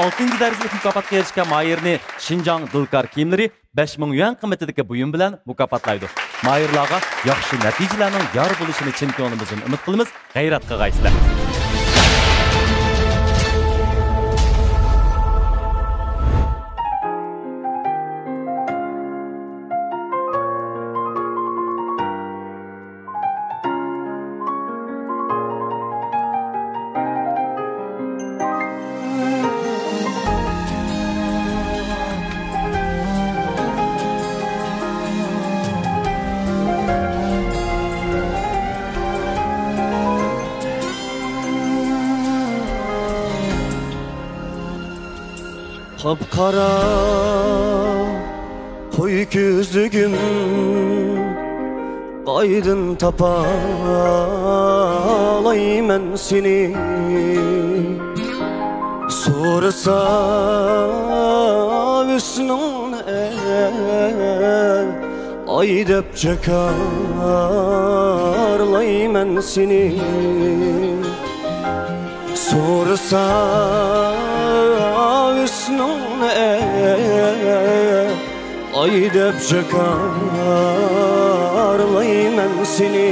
ئالتىنچى دەرىجىلىك مۇكاپاتقا ئېرىشكەن ماھىرنى شىنجاڭ دىلكار كىيىملىرى بەش مىڭ يۈەن قىممىتىدىكى بۇيۇم بىلەن مۇكاپاتلايدۇ. ماھىرلارغا ياخشى نەتىجىلەرنىڭ يار بولۇشىنى چىن كۆڭلىمىزدىن ئۈمىد قىلىمىز. غەيرەت قىلغايسىلەر! قاپقارا قوي كۆزلۈكۈم، قايدىن تاپالايمەن سېنى؟ سورىسا ھۆسنۈڭنى، ئاي دەپ جاكارلايمەن سېنى. سورىسا ھۆسنۈڭنى، ئاي دەپ جاكارلايمەن سېنى.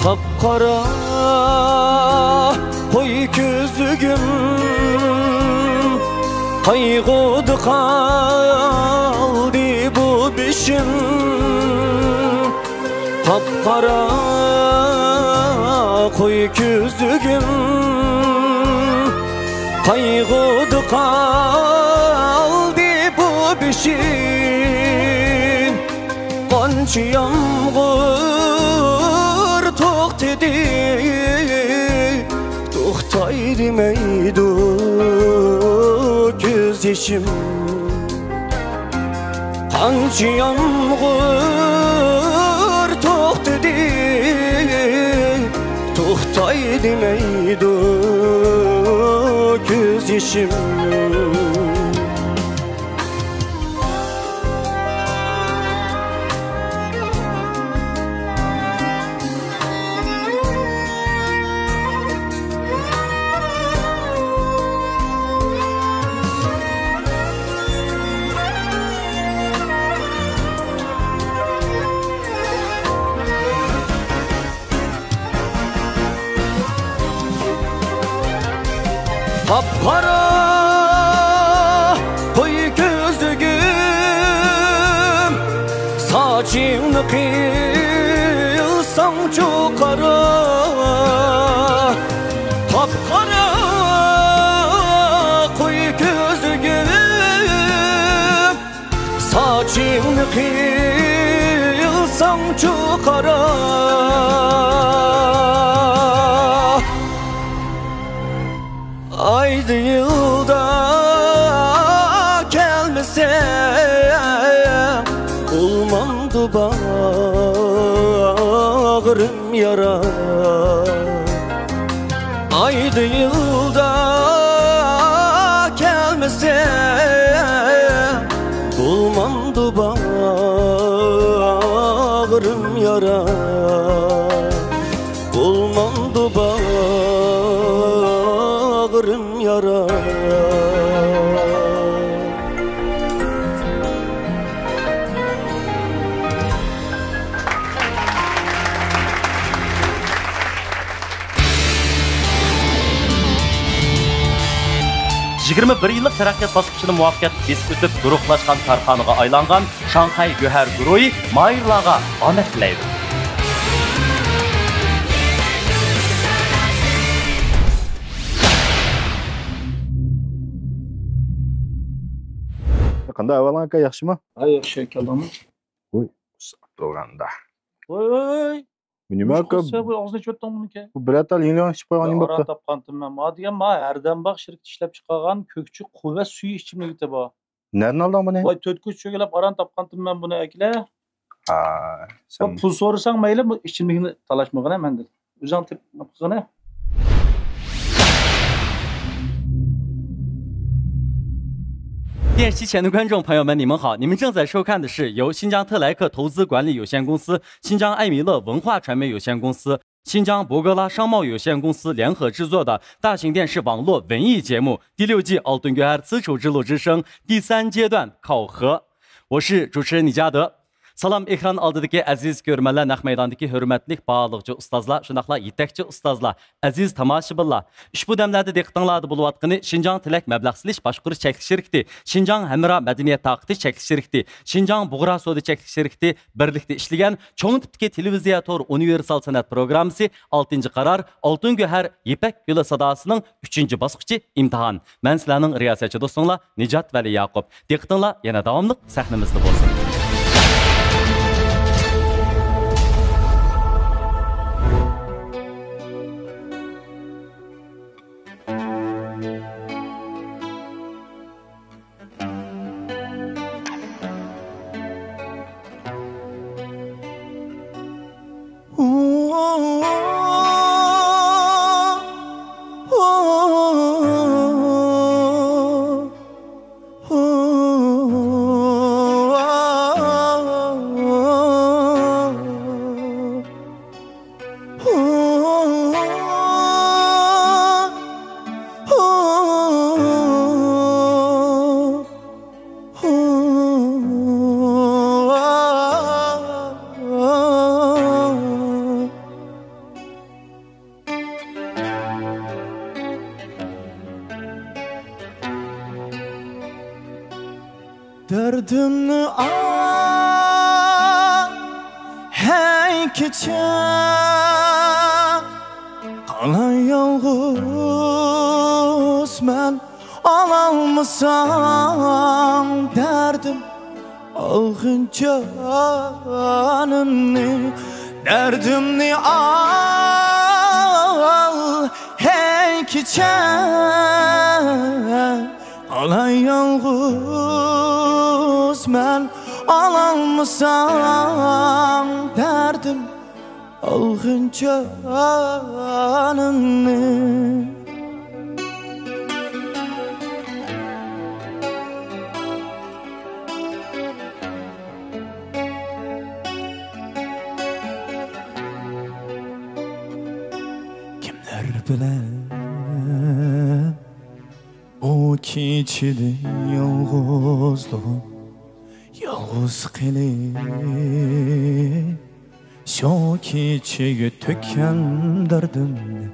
قاپقارا قوي كۆزلۈكۈم، قايغۇدا قالدى بۇ بېشىم. قاپقارا قوي كۆزلۈكۈم، قايغۇدا قالدى بۇ بېشىم. قانچە يامغۇر توختىدى، توختاي دېمەيدۇ كۆز يېشىم. قانچە يامغۇر توختىدى، توختاي دېمەيدۇ كۆز يېشىم. قاپقارا قوي كۆزلۈكۈم، ساچىڭنى قىلساڭچۇ قارا. قاپقارا قوي كۆزلۈكۈم، ساچىڭنى قىلساڭچۇ قارا. ئايدا يىلدا كەلمىسەڭ، بولمامدۇ باغرىم يارا. ئايدا يىلدا كەلمىسە، بولمامدۇ باغرىم يارا، بولمامدۇ باغرىم يارا. يىگىرمە بىر يىللىق تەرەققىيات باسقۇچىدا مۇۋەپپەقىيەتلىك بېسىپ ئۆتۈپ، دۇرۇخلاشقان كارخانىغا ئايلانغان شاڭخەي گۆھەر گۇرۇھى ماھىرلارغا ئامەت تىلەيدۇ. قانداق ئەھۋالىڭ ئاكا، ياخشىمۇ؟ ھە، ياخشى، كەلدىڭمۇ؟ ۋوي، ئۇسساپ تۇرغاندا. ۋوي، ۋوي، ۋوي. نېمە ئاكا؟ سەن بۇ ئاغزىنى ئېچىۋەتتىڭمۇ بۇنىڭكى؟ بۇ بىرەر تال يېڭى ئىچىپ قويغان نېمە بوپتۇ؟ ئايران تاپقانتىم مەن. ما دېگەن، ما ھەردەم باغ شىركىتى ئىشلەپ چىقارغان كۆكچى قۇۋۋەت سۈيى ئىچىملىكى بۇ. نەدىن ئالدىڭ بۇنى؟ ۋاي، تۆت كوچا چۆگىلەپ ئاران تاپقانتىم مەن بۇنى ئەكىلە. ھا، سەن پۇل سورىساڭ مەيلى، بۇ ئىچىملىكنى تالاشمىغىنە مەندىن. ئۆزۈڭ تېپىپ قىلغىنە. 电视机前的观众朋友们，你们好！你们正在收看的是由新疆特莱克投资管理有限公司、新疆艾米乐文化传媒有限公司、新疆博格拉商贸有限公司联合制作的大型电视网络文艺节目第六季《Altın Göher》丝绸之路之声第三阶段考核。我是主持人李嘉德。سالام، ئېكران ئالدىدىكى ئەزىز كۆرۈرمەنلەر، نەق مەيداندىكى ھۆرمەتلىك بارلىغۇچى ئۇستازلار، شۇنداقلا يېتەكچى ئۇستازلار، ئەزىز تاماشىبىنلار. ئۇشبۇ دەملەردە دىققىتىڭلاردا بولۇۋاتقىنى شىنجاڭ تىلەك مەبلەغ سېلىش باشقۇرۇش چەكلىك شىركىتى، شىنجاڭ ھەمراھ مەدەنىيەت تارقىتىش چەكلىك شىركىتى، شىنجاڭ بۇغرا سودا چەكلىك شىركىتى بىرلىكتە ئىشلىگەن چوڭ تىپتىكى تېلېۋىزىيە تور ئۇنىۋېرسال سەنئەت پروگراممىسى ئالتىنچى قارار، ئالتۇن گۆھەر، يىپەك گۈلى ساداسىنىڭ ئۈچىنچى باسقۇچى ئىمتىھان. مەن سىلەرنىڭ رىياسەتچى دوستۇڭلار نىجات ۋەلى ياقۇپ. دىققىتىڭلار يەنە داۋاملىق سەھنىمىزدە بولسۇن. دەردىمنى ئاڭ، ھەي كېچە، قالاي يالغۇز مەن ئالالمىسام دەردىم، ئالغىن جانىمنى، دەردىمنى ئال، ھەي كېچە. قالاي يالغۇز مەن ئالالمىسام دەردىم، ئالغىن جانىمنى. كىملەر بىلەن بۇ كېچىدە يالغۇزلۇغۇم، يالغۇز قېلىپ، شۇ كېچىگە تۆككەن دەردىمنى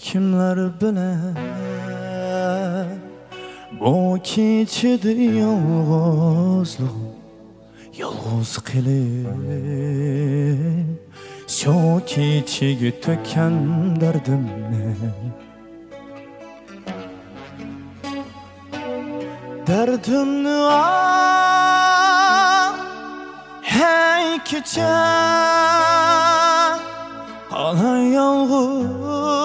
كىملەر بىلەن؟ بۇ كېچىدە يالغۇزلۇغۇم، يالغۇز قېلىپ، شۇ كېچىگە تۆككەن دەردىمنى. دەردىمنى ئاڭ، ھەي كېچە، قالاي يالغۇز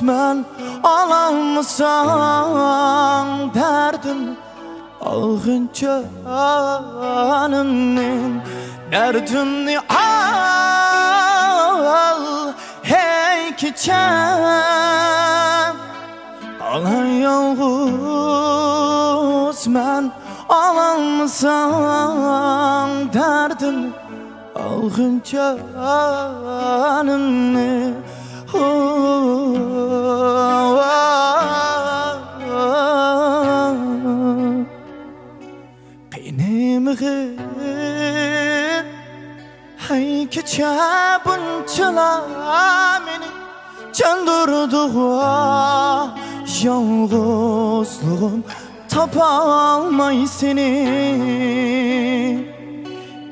مەن ئالالمىسام دەردىم، ئالغىن جانىمنى، دەردىمنى ئال، ھەي كېچە. قالاي يالغۇز مەن ئالالمىسام دەردىم، ئالغىن جانىمنى. قېنىم ئېغىر، ھەي كېچە، بۇنچىلا مېنى چاندۇردۇغۇ، يالغۇزلۇغۇم تاپالماي سېنى.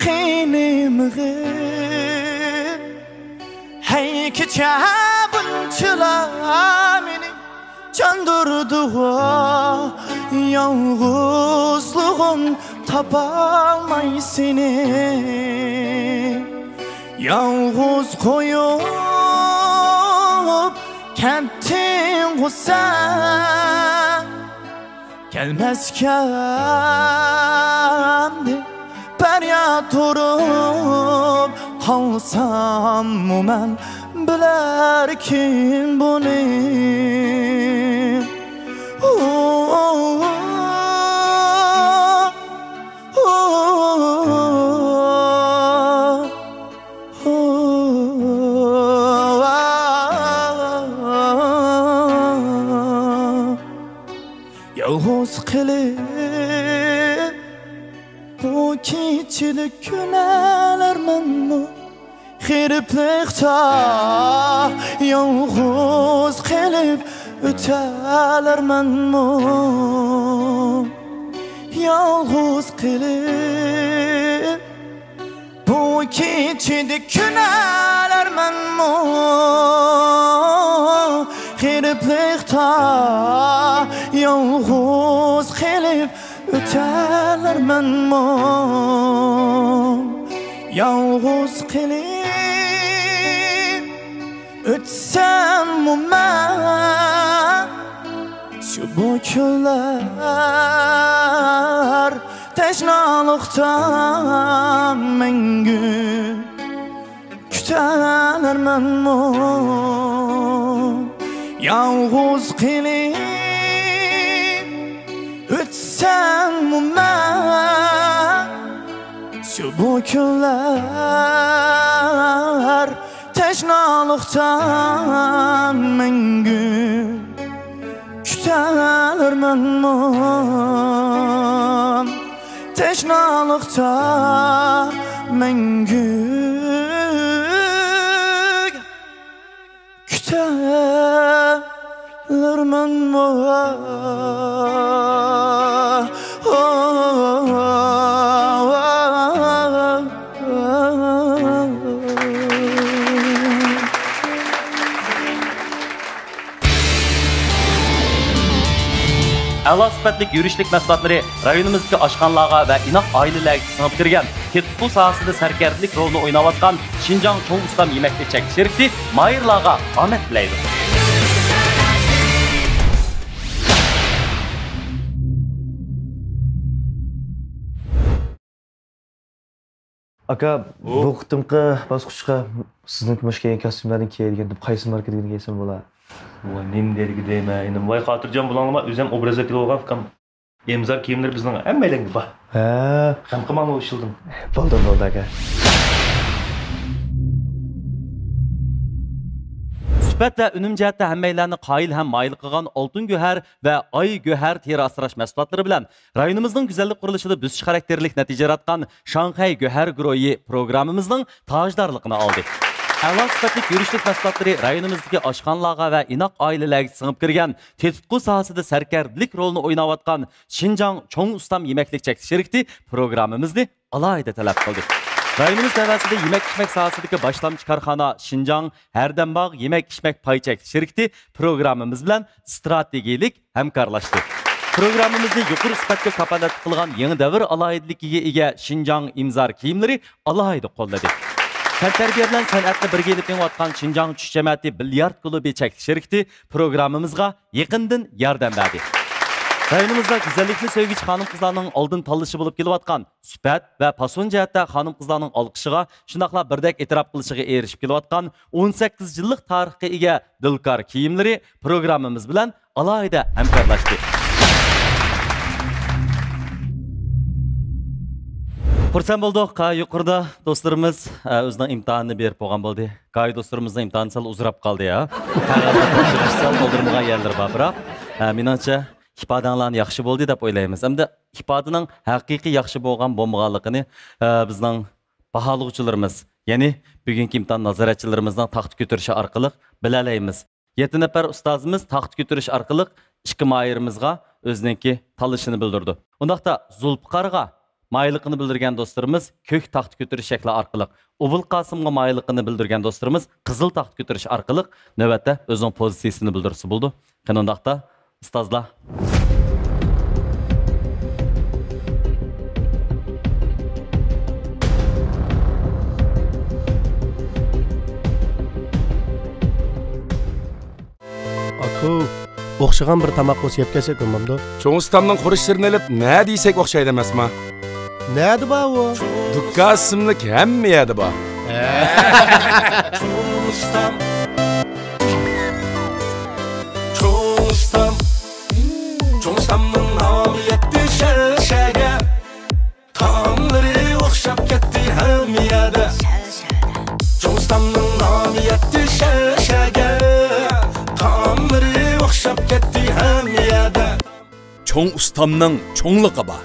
قېنىم ئېغىر، ھەي كېچە، بۇنچىلا مېنى چاندۇردۇغۇ، يالغۇزلۇغۇم تاپالماي سېنى. يالغۇز قويۇپ كەتتىڭغۇ سەن، كەلمەسكەن دەپ پەرياد ئۇرۇپ قالساممۇ مەن، بىلەركىن بۇنى. يالغۇز قېلىپ بۇ كېچىدە كۈنەلەرمەنمۇ، غېرىبلىقتا يالغۇز قېلىپ ئۆتەلەرمەنمۇ، يالغۇز قېلىپ بۇ كېچىدە كۈنەلەرمەنمۇ، غېرىبلىقتا يالغۇز قېلىپ ئۆتەلەرمەنمۇ، يالغۇز قېلىپ ئۆتسەممۇ مەن شۇ بۇ كۈنلەر تەشنالىقتا مەڭگۈ كۈتەلەرمەنمۇ، يالغۇز قېلىپ ئۆتسەممۇ مەن شۇ بۇ كۈنلەر تەشنالىقتا مەڭگۈ كۈتەلەرمەنمۇ، تەشنالىقتا مەڭگۈ كۈتەلەرمەنمۇ. ئەلا سۈپەتلىك يۈرۈشلۈك مەھسۇلاتلىرى رايونىمىزدىكى ئاشخانىلارغا ۋە ئىناق ئائىلىلەرگە سىڭىپ كىرگەن، تېتىتقۇ ساھەسىدە سەركەردىلىك رولىنى ئويناۋاتقان شىنجاڭ چوڭ ئۇستام يېمەكلىك چەكلىك شىركىتى ماھىرلارغا ئامەت تىلەيدۇ. ئاكا، ئۇ؟ بۇ قېتىمقى باسقۇچقا سىزنىڭكى مۇشۇ كىيگەن كاستيۇملاردىن كىيەي دېگەندىم، قايسى ماركىدىكىنى كىيسەم بولا؟ ۋاي، نېمە دەرگە دەيمەن، ئىنىم. ۋاي، خاتىرجەم بولۇڭلار، ئۆزۈم ئوبرازغا كېلىۋالغان ئۇكام. ئىمزا كىيىملىرى بىزنىڭ ھەممەيلەنگە بار. ھە. غەم قىلماڭلار ئۇ ئىشلىدىن. بولدى، بولدى، ئاكا. سۈپەت ۋە ئۈنۈم جەھەتتە ھەممەيلەننى قايىل ھەم مايىل قىلغان ئالتۇن گۆھەر ۋە ئاي گۆھەر تېرە ئاسراش مەھسۇلاتلىرى بىلەن رايونىمىزنىڭ گۈزەللىك قۇرۇلۇشىدا بۆسۈش خاراكتېرلىك نەتىجە ياراتقان شاڭخەي گۆھەر گۇرۇھى پروگراممىمىزنىڭ تاجدارلىقىنى ئالدى. ئەلا سۈپەتلىك يۈرۈشلۈك مەھسۇلاتلىرى رايونىمىزدىكى ئاشخانىلارغا ۋە ئىناق ئائىلىلەرگە سىڭىپ كىرگەن تېتىتقۇ ساھەسىدە سەركەردىلىك رولىنى ئويناۋاتقان شىنجاڭ چوڭ ئۇستام يېمەكلىك چەكلىك شىركىتى پروگراممىمىزنى ئالاھىدە تەلەپ قىلدى. رايونىمىز تەۋەسىدە يېمەك-ئىچمەك ساھەسىدىكى باشلامچى كارخانا شىنجاڭ ھەردەمباغ يېمەك-ئىچمەك پاي چەكلىك شىركىتى پروگراممىمىز بىلەن ئىستراتېگىيىلىك ھەمكارلاشتى. پروگراممىمىزنى يۇقىرى سۈپەتكە كاپالەتلىك قىلغان يېڭى دەۋر ئالاھىدىلىكىگە ئىگە شىنجاڭ ئىمزار كىيىملىرى ئالاھىدە قوللىدى. تەنتەربىيە بىلەن سەنئەتنى بىرگە ئېلىپ مېڭىۋاتقان شىنجاڭ چۈش جەمەتى بىليارد كۇلۇبى چەكلىك شىركىتى پروگراممىمىزغا يېقىندىن ياردەم بەردى. رايونىمىزدا گۈزەللىكنى سۆيگۈچى خانىم-قىزلارنىڭ ئالدىن تاللىشى بولۇپ كېلىۋاتقان سۈپەت ۋە پاسون جەھەتتە خانىم-قىزلارنىڭ ئالقىشىغا، شۇنداقلا بىردەك ئېتىراپ قىلىشىغا ئېرىشىپ كېلىۋاتقان ئون سەككىز يىللىق تارىخقا ئىگە دىلكار كىيىملىرى پروگراممىمىز بىلەن ئالاھىدە ھەمكارلاشتى. خۇرسەن بولدۇق. ھە، يۇقىرىدا دوستلىرىمىز، ئە، ئۆزىنىڭ ئىمتىھانىنى بېرىپ بولغان بولدى. گاھى دوستلىرىمىزنىڭ ئىمتىھانى سەل ئۇزىراپ قالدى، يا. قەغەزنى تاپشۇرۇش سەل بولدۇرمىغان يەرلىرى بار، بىراق، ئە، مېنىڭچە، ئىپادەڭلارنى ياخشى بولدى دەپ ئويلايمىز. ئەمدى ئىپادىنىڭ ھەقىقىي ياخشى بولغان بولمىغانلىقىنى، ئە، بىزنىڭ باھالىغۇچىلىرىمىز، يەنى بۈگۈنكى ئىمتىھان نازارەتچىلىرىمىزنىڭ تاختا كۆتۈرۈشى ئارقىلىق بىلەلەيمىز. يەتتە نەپەر ئۇستازىمىز تاختا كۆتۈرۈش ئارقىلىق ئىككى ماھىرىمىزغا ئۆزىنىڭكى تاللىشىنى بىلدۈردى. ئۇنداقتا زۇلپىقارغا مايىللىقىنى بىلدۈرگەن دوستلىرىمىز كۆك تاختا كۆتۈرۈش شەكلى ئارقىلىق، ئوبۇلقاسىمغا مايىللىقىنى بىلدۈرگەن دوستلىرىمىز قىزىل تاختا كۆتۈرۈش ئارقىلىق نۆۋەتتە ئۆزىنىڭ پوزىتسىيىسىنى بىلدۈرسە بولىدۇ. قېنى ئۇنداقتا، ئۇستازلار. ئاكۇ، ئوخشىغان بىر تاماق بولسا يەپ كەلسەك بولمامدۇ؟ چوڭ ئۇستامنىڭ خۇرۇچلىرىنى ئېلىپ نە دېسەك ئوخشايدۇ ئەمەسما؟ نەدە بار ئۇ؟ دۇكان ئىسىملىك ھەممە يەردە بار. ھە. چوڭ ئۇستام. چوڭ ئۇستام. چوڭ ئۇستامنىڭ نامى يەتتى شەرشەگە. تائاملىرى ئوخشاپ كەتتى ھەممە يەردە. چوڭ ئۇستامنىڭ نامى يەتتى شەرشەگە. تائاملىرى ئوخشاپ كەتتى ھەممە يەردە. چوڭ ئۇستامنىڭ چوڭلۇقى بار.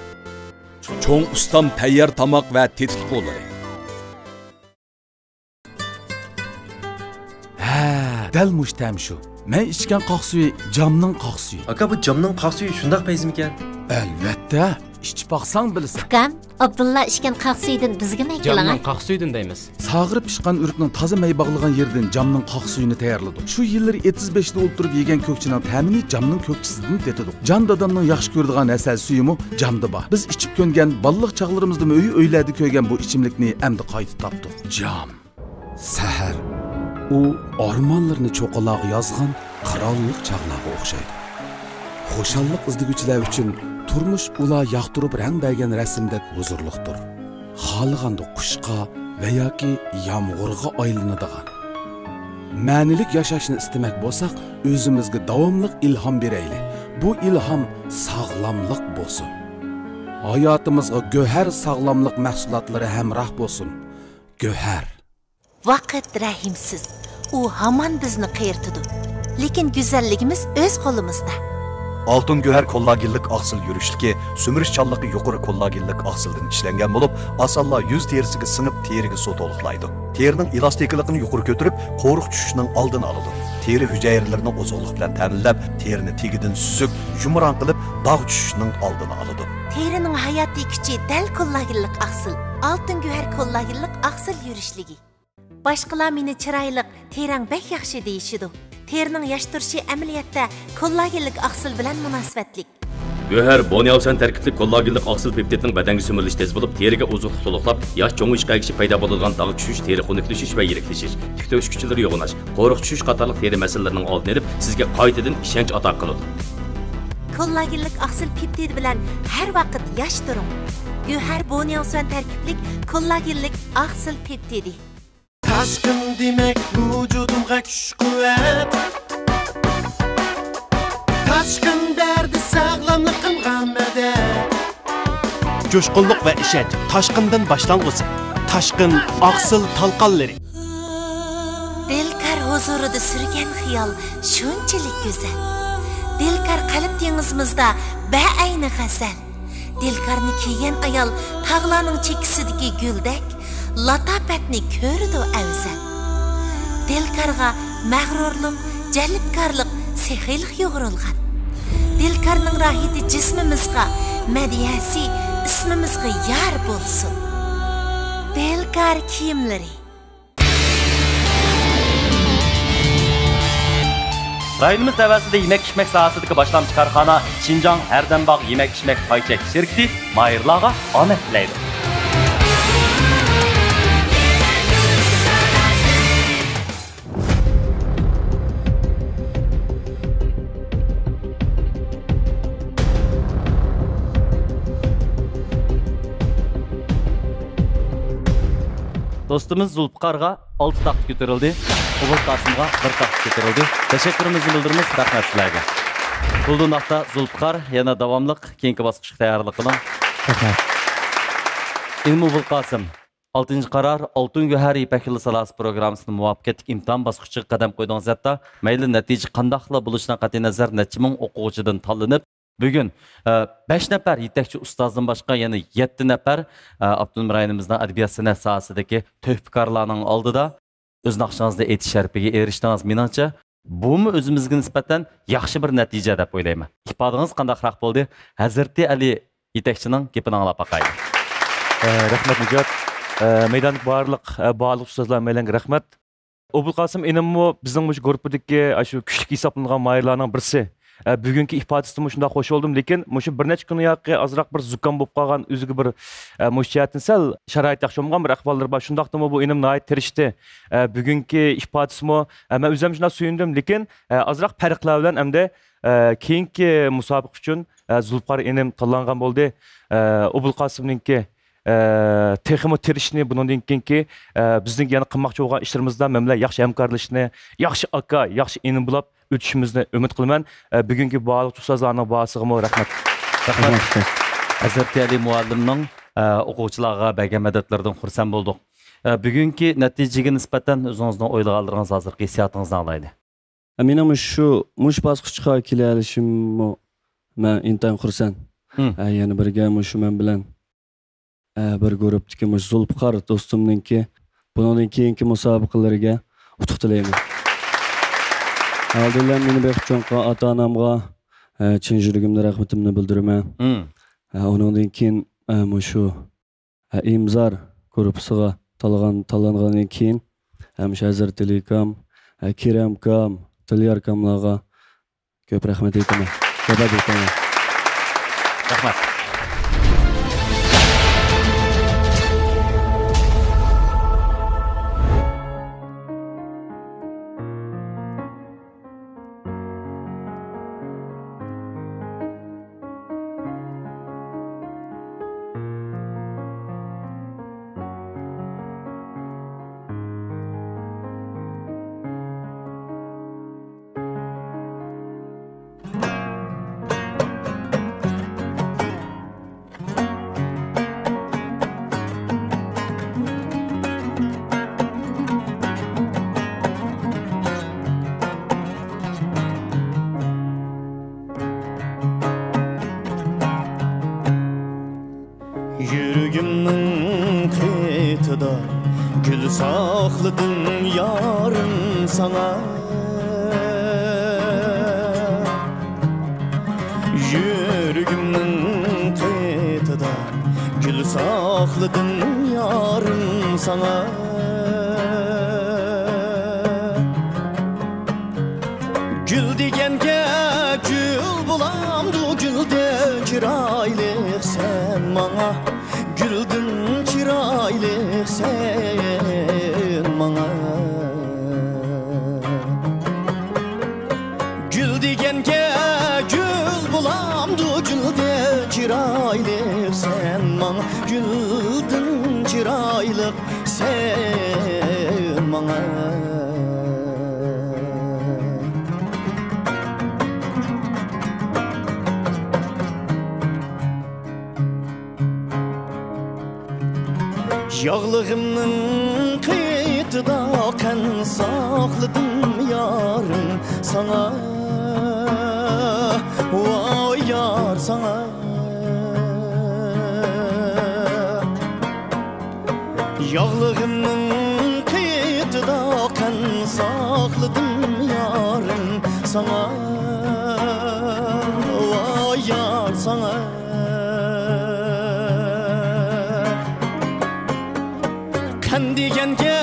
چوڭ چوڭ ئۇستام تەييار تاماق ۋە تېتىتقۇلىرى. ھە، دەل مۇشۇ تەم شۇ. مەن ئىچكەن قاق سۈيى جامنىڭ قاق سۈيى. ئاكا، بۇ جامنىڭ قاق سۈيى شۇنداق پەيزىمىكەن؟ ئەلۋەتتە، ئىچىپ باقساڭ بىلىسەن. ئۇكام، ئابدۇللا ئىچكەن قاق سۈيىدىن بىزگىمۇ ئەكىلىڭە. جامنىڭ قاق سۈيىدىن دەيمىز. ساغىرىپ پىشقان ئۆرۈكنىڭ تازا مەي باغلىغان يېرىدىن جامنىڭ قاق سۈيىنى تەييارلىدۇق. شۇ يىللىرى ئېتىز بېشىدا ئولتۇرۇپ يېگەن كۆكچىنىڭ تەمىنى جامنىڭ كۆكچىسىدىن تېتىدۇق. جان دادامنىڭ ياخشى كۆرىدىغان ھەسەل سۈيىمۇ جامدا بار. بىز ئىچىپ كۆنگەن، بالىلىق چاغلىرىمىزدىمۇ ئۆي-ئۆيلەردە كۆرگەن بۇ ئىچىملىكنى ئەمدى قايتا تاپتۇق. جام. سەھەر. ئۇ ئارمانلىرىنى چوققىلارغا يازغان قىرانلىق چاغلارغا ئوخشايدۇ. خۇشاللىق ئىزدىگۈچىلەر ئۈچۈن تۇرمۇش ئۇلار ياقتۇرۇپ رەڭ بەرگەن رەسىمدەك ھۇزۇرلۇقتۇر. خالىغاندا قۇشقا ۋە ياكى يامغۇرغا ئايلىنىدىغان. مەنىلىك ياشاشنى ئىستىمەك بولساق، ئۆزىمىزگە داۋاملىق ئىلھام بېرەيلى. بۇ ئىلھام ساغلاملىق بولسۇن. ھاياتىمىزغا گۆھەر ساغلاملىق مەھسۇلاتلىرى ھەمراھ بولسۇن. گۆھەر. ۋاقىت رەھىمسىز. ئۇ ھامان بىزنى قېرىتىدۇ. لېكىن گۈزەللىكىمىز ئۆز قولىمىزدا. ئالتۇن گۆھەر كوللاگېنلىق ئاقسىل يۈرۈشلۈكى سۈمۈرۈشچانلىقى يۇقىرى كوللاگېنلىق ئاقسىلدىن ئىشلەنگەن بولۇپ، ئاسانلا يۈز تېرىسىگە سىڭىپ، تېرىگە سۇ تولۇقلايدۇ. تېرىنىڭ ئېلاستىكىلىقىنى يۇقىرى كۆتۈرۈپ، قورۇق چۈشۈشنىڭ ئالدىنى ئالىدۇ. تېرە ھۈجەيرىلىرىنى ئوزۇقلۇق بىلەن تەمىنلەپ، تېرىنى تېگىدىن سۈزۈك، يۇمران قىلىپ، داغ چۈشۈشنىڭ ئالدىنى ئالىدۇ. تېرىنىڭ ھاياتىي كۈچى دەل كوللاگېنلىق ئاقسىل، ئالتۇن گۆھەر كوللاگېنلىق ئاقسىل يۈرۈشلۈكى. باشقىلار مېنى چىرايلىق، تېرەڭ بەك ياخشى دېيىشىدۇ. تېرىنىڭ ياش تۇرۇشى ئەمەلىيەتتە كوللاگېنلىك ئاقسىل بىلەن مۇناسىۋەتلىك. گۆھەر بونياۋسەن تەركىبلىك كوللاگېنلىق ئاقسىل پېپتىدنىڭ بەدەنگە سۈمۈرۈلۈشى تېز بولۇپ، تېرىگە ئوزۇقلۇق تولۇقلاپ، ياش چوڭىيىشقا ئەگىشىپ پەيدا بولىدىغان داغ چۈشۈش، تېرە خۇنۈكلىشىش ۋە يىرىكلىشىش، تۈك تۆشكۈچىلىرى يوغىناش، قورۇق چۈشۈش قاتارلىق تېرە مەسىلىلىرىنىڭ ئالدىنى ئېلىپ، سىزگە قايتىدىن ئىشەنچ ئاتا قىلىدۇ. كوللاگېنلىك ئاقسىل پېپتىدى بىلەن ھەر ۋاقىت ياش تۇرۇڭ. گۆھەر بونياۋسەن تەركىبلىك كوللاگېنلىك ئاقسىل پېپتىدى. تاشقىن دېمەك ۋۇجۇدۇمغا كۈچ-قۇۋۋەت. تاشقىن بەردى ساغلاملىقىمغا مەدەت. جۇشقۇنلۇق ۋە ئىشەنچ تاشقىندىن باشلانغۇسى. تاشقىن ئاقسىل تالقانلىرى. دىلكار ھۇزۇرىدا سۈرگەن خىيال شۇنچىلىك گۈزەل. دىلكار قەلب دېڭىزىمىزدا بەئەينى غەزەل. دىلكارنى كىيگەن ئايال تاغلارنىڭ چېكىسىدىكى گۈلدەك، لاتاپەتنى كۆرىدۇ ئەۋزەل. دىلكارغا مەغرۇرلۇق، جەلپكارلىق، سېخىيلىق يۇغۇرۇلغان. دىلكارنىڭ راھىتى جىسمىمىزغا، مەدھىيەسى ئىسمىمىزغا يار بولسۇن. دىلكار كىيىملىرى. رايونىمىز تەۋەسىدە يېمەك-ئىچمەك ساھەسىدىكى باشلامچى كارخانا شىنجاڭ ھەردەمباغ يېمەك-ئىچمەك پاي چەكلىك شىركىتى ماھىرلارغا ئامەت تىلەيدۇ. دوستىمىز زۇلپىقارغا ئالتە تاختا كۆتۈرۈلدى، ئوبۇلقاسىمغا بىر تاختا كۆتۈرۈلدى. تەشەككۈرىمىزنى بىلدۈرىمىز، رەھمەت سىلەرگە. بۇلدۇناقتا زۇلپىقار يەنە داۋاملىق كېيىنكى باسقۇچقا تەييارلىق قىلىڭ. رەھمەت. ئىنىم ئوبۇلقاسىم، ئالتىنچى قارار، ئالتۇن گۆھەر يىپەك يولى سالاسى پروگراممىسىنىڭ مۇۋەپپەقىيەتلىك ئىمتىھان باسقۇچىغا قەدەم قويدىڭىز ھەتتا. مەيلى نەتىجە قانداقلا بولۇشىدىن قەتئىينەزەر، نەچچە مىڭ ئوقۇغۇچىدىن تاللىنىپ، بۈگۈن، ئە، بەش نەپەر يېتەكچى ئۇستازدىن باشقا يەنە يەتتە نەپەر، ئە، ئاپتونوم رايونىمىزنىڭ ئەدەبىيات سەنئەت ساھەسىدىكى تۆھپىكارلارنىڭ ئالدىدا ئۆز ناخشىڭىزنى ئېيتىش شەرىپىگە ئېرىشتىڭىز. مېنىڭچە، بۇمۇ ئۆزىمىزگە نىسبەتەن ياخشى بىر نەتىجە دەپ ئويلايمەن. ئىپادىڭىز قانداقراق بولدى؟ ھەزرىتى ئەلى يېتەكچىنىڭ گېپىنى ئاڭلاپ باقايلى. ئە، رەھمەت، نىجات. ئە، مەيداندىكى بارلىق، ئە، بارلىق ئۇستازلار ھەممەيلەنگە رەھمەت. ئوبۇلقاسىم ئىنىممۇ بىزنىڭ مۇشۇ گۇرۇپپىدىكى ئاشۇ كۈچلۈك ھېسابلانغان ماھىرلارنىڭ بىرسى. ئە، بۈگۈنكى ئىپادىسىدىمۇ شۇنداق خوش بولدۇم، لېكىن مۇشۇ بىر نەچچە كۈن ياقى ئازراق بىر زۇكام بولۇپ قالغان، ئۆزىگە بىر، ئە، مۇشۇ جەھەتتىن سەل شارائىتى ياخشى بولمىغان بىر ئەھۋاللىرى بار. شۇنداقتىمۇ بۇ ئىنىم ناھايىتى تىرىشتى. ئە، بۈگۈنكى ئىپادىسىمۇ، ئە، مەن ئۆزۈم شۇنداق سۆيۈندۈم، لېكىن، ئە، ئازراق پەرقلەر بىلەن ئەمدى، ئە، كېيىنكى مۇسابىقە ئۈچۈن، ئە، زۇلپىقار ئىنىم تاللانغان بولدى. ئە، ئوبۇلقاسىمنىڭكى ئە، تېخىمۇ تىرىشىشنى، بۇنىڭدىن كېيىنكى، ئە، بىزنىڭ يەنە قىلماقچى بولغان ئىشلىرىمىزدا مەن بىلەن ياخشى ھەمكارلىشىشنى، ياخشى ئاكا، ياخشى ئىنىم بولاپ ئۆتۈشىمىزنى ئۈمىد قىلىمەن. ئە، بۈگۈنكى بارلىق ئۇستازلارنىڭ بارىسىغىمۇ رەھمەت. رەھمەت. رەھمەت، ئۇستاز. ھەزرىتى ئەلى مۇئەللىمنىڭ، ئە، ئوقۇغۇچىلارغا بەرگەن مەدەتلىرىدىن خۇرسەن بولدۇق. ئە، بۈگۈنكى نەتىجىگە نىسبەتەن ئۆزىڭىزنىڭ ئويلىغانلىرىڭىز، ھازىرقى ھېسسىياتىڭىزنى ئاڭلايلى. ئە، مېنىڭ مۇشۇ، مۇشۇ باسقۇچقا كېلەلىشىممۇ مەن ئىنتايىن خۇرسەن. ھىم. ئە، يەنە بىرگە مۇشۇ مەن بىلەن ئە، بىر گۇرۇپپىدىكى مۇشۇ زۇلپىقار دوستۇمنىڭكى بۇنىڭدىن كېيىنكى مۇسابىقىلىرىگە ئۇتۇق تىلەيمەن. ئالدى بىلەن مېنى بېقىپ چوڭ قىلغان ئاتا-ئانامغا، ئە، چىن يۈرىكىمدىن رەھمىتىمنى بىلدۈرىمەن. مم. ئە، ئۇنىڭدىن كېيىن، ئە، مۇشۇ، ئە، ئىمزار گۇرۇپپىسىغا تاللىغان، تاللانغاندىن كېيىن، ئە، مۇشۇ ھەزرىتى ئېلىكام، ئە، كېرەمكام، دىلياركاملارغا كۆپ رەھمەت ئېيتىمەن. كۆپ ئەدىب ئېيتىمەن. رەھمەت. يۈرىكىمنىڭ قېتىدا گۈل ساقلىدىم يارىم ساڭا. يۈرىكىمنىڭ قېتىدا گۈل ساقلىدىم يارىم ساڭا. گۈل دېگەنگە گۈل بولامدۇ، گۈلدىن چىرايلىق سەن ماڭا، گۈلدىن چىرايلىق سەن ماڭا. گۈل دېگەنگە گۈل بولامدۇ، گۈلدىن چىرايلىق سەن ماڭا، گۈلدىن چىرايلىق سەن ماڭا. ياغلىقىمنىڭ قېتىدا قەنت ساقلىدىم يارىم ساڭا، ۋاي يار ساڭا. ياغلىقىمنىڭ قېتىدا قەنت ساقلىدىم يارىم ساڭا، ۋاي يار ساڭا. قەنت دېگەنگە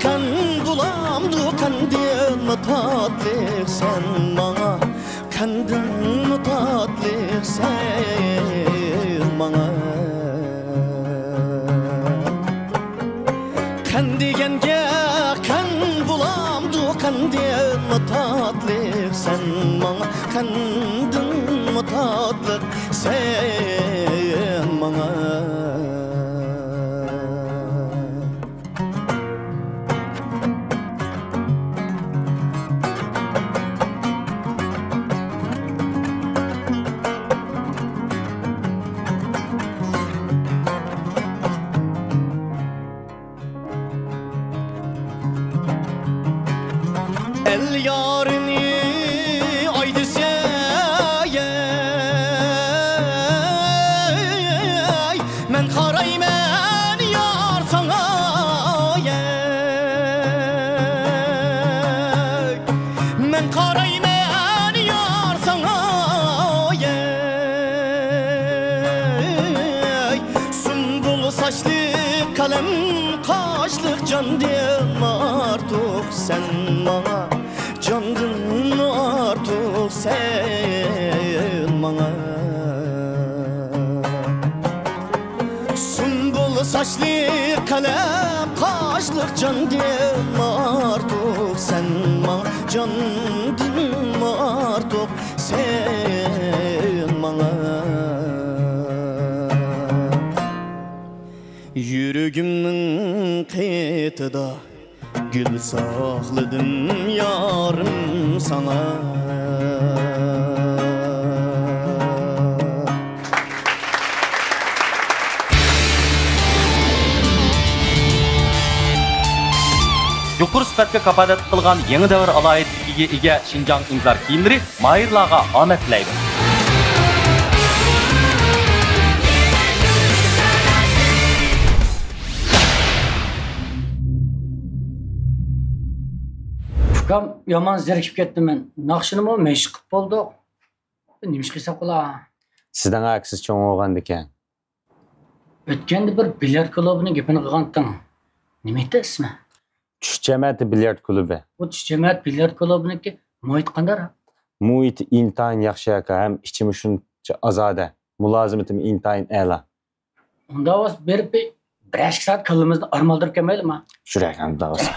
قەنت بولامدۇ، قەنتتىنمۇ تاتلىق سەن ماڭا، قەنتتىنمۇ تاتلىق سەن ماڭا. قەنت دېگەنگە قەنت بولامدۇ، قەنتتىنمۇ تاتلىق سەن ماڭا، قەنتتىنمۇ تاتلىق سەن ماڭا. ئەل يارىنى ئاي دېسە، مەن قارايمەن يار ساڭا، مەن قارايمەن يار ساڭا. سۇمبۇل ساچلىق، قەلەم قاشلىق، جاندىن ئارتۇق سەن ماڭا، جاندىن ئارتۇق سەن ماڭا. سۇمبۇل ساچلىق، قەلەم قاشلىق، جاندىن ئارتۇق سەن ماڭا، جاندىن ئارتۇق سەن ماڭا. يۈرىكىمنىڭ قېتىدا گۈل ساقلىدىم يارىم ساڭا. يۇقىرى سۈپەتكە كاپالەتلىك قىلغان يېڭى دەۋر ئالاھىدىلىكىگە ئىگە شىنجاڭ ئىمزار كىيىملىرى ماھىرلارغا ئامەت تىلەيدۇ. ئۇكام، يامان زېرىكىپ كەتتىم مەن. ناخشىنىمۇ مەشىق قىلىپ بولدۇق. نېمە ئىش قىلساق بولا؟ سىزنىڭ ئاكىسى چوڭ بولغاندىكەن. ئۆتكەندە بىر بىليارد كۇلۇبىنىڭ گېپىنى قىلغانتىڭ. نېمە ئىدى ئىسمى؟ چۈش جەمەتى بىليارد كۇلۇبى. بۇ چۈش جەمەت بىليارد كۇلۇبىنىڭكى مۇھىتى قانداق؟ مۇھىتى ئىنتايىن ياخشى ئاكا، ھەم ئىچىمۇ شۇنچە ئازادە، مۇلازىمىتىمۇ ئىنتايىن ئەلا. ئۇنداق بولسا بېرىپ بىر، بىر ئىككى سائەت كاللىمىزنى ئارمالدۇرۇپ كەلمەيلىما؟ يۈرەك ئەمدى بولسا.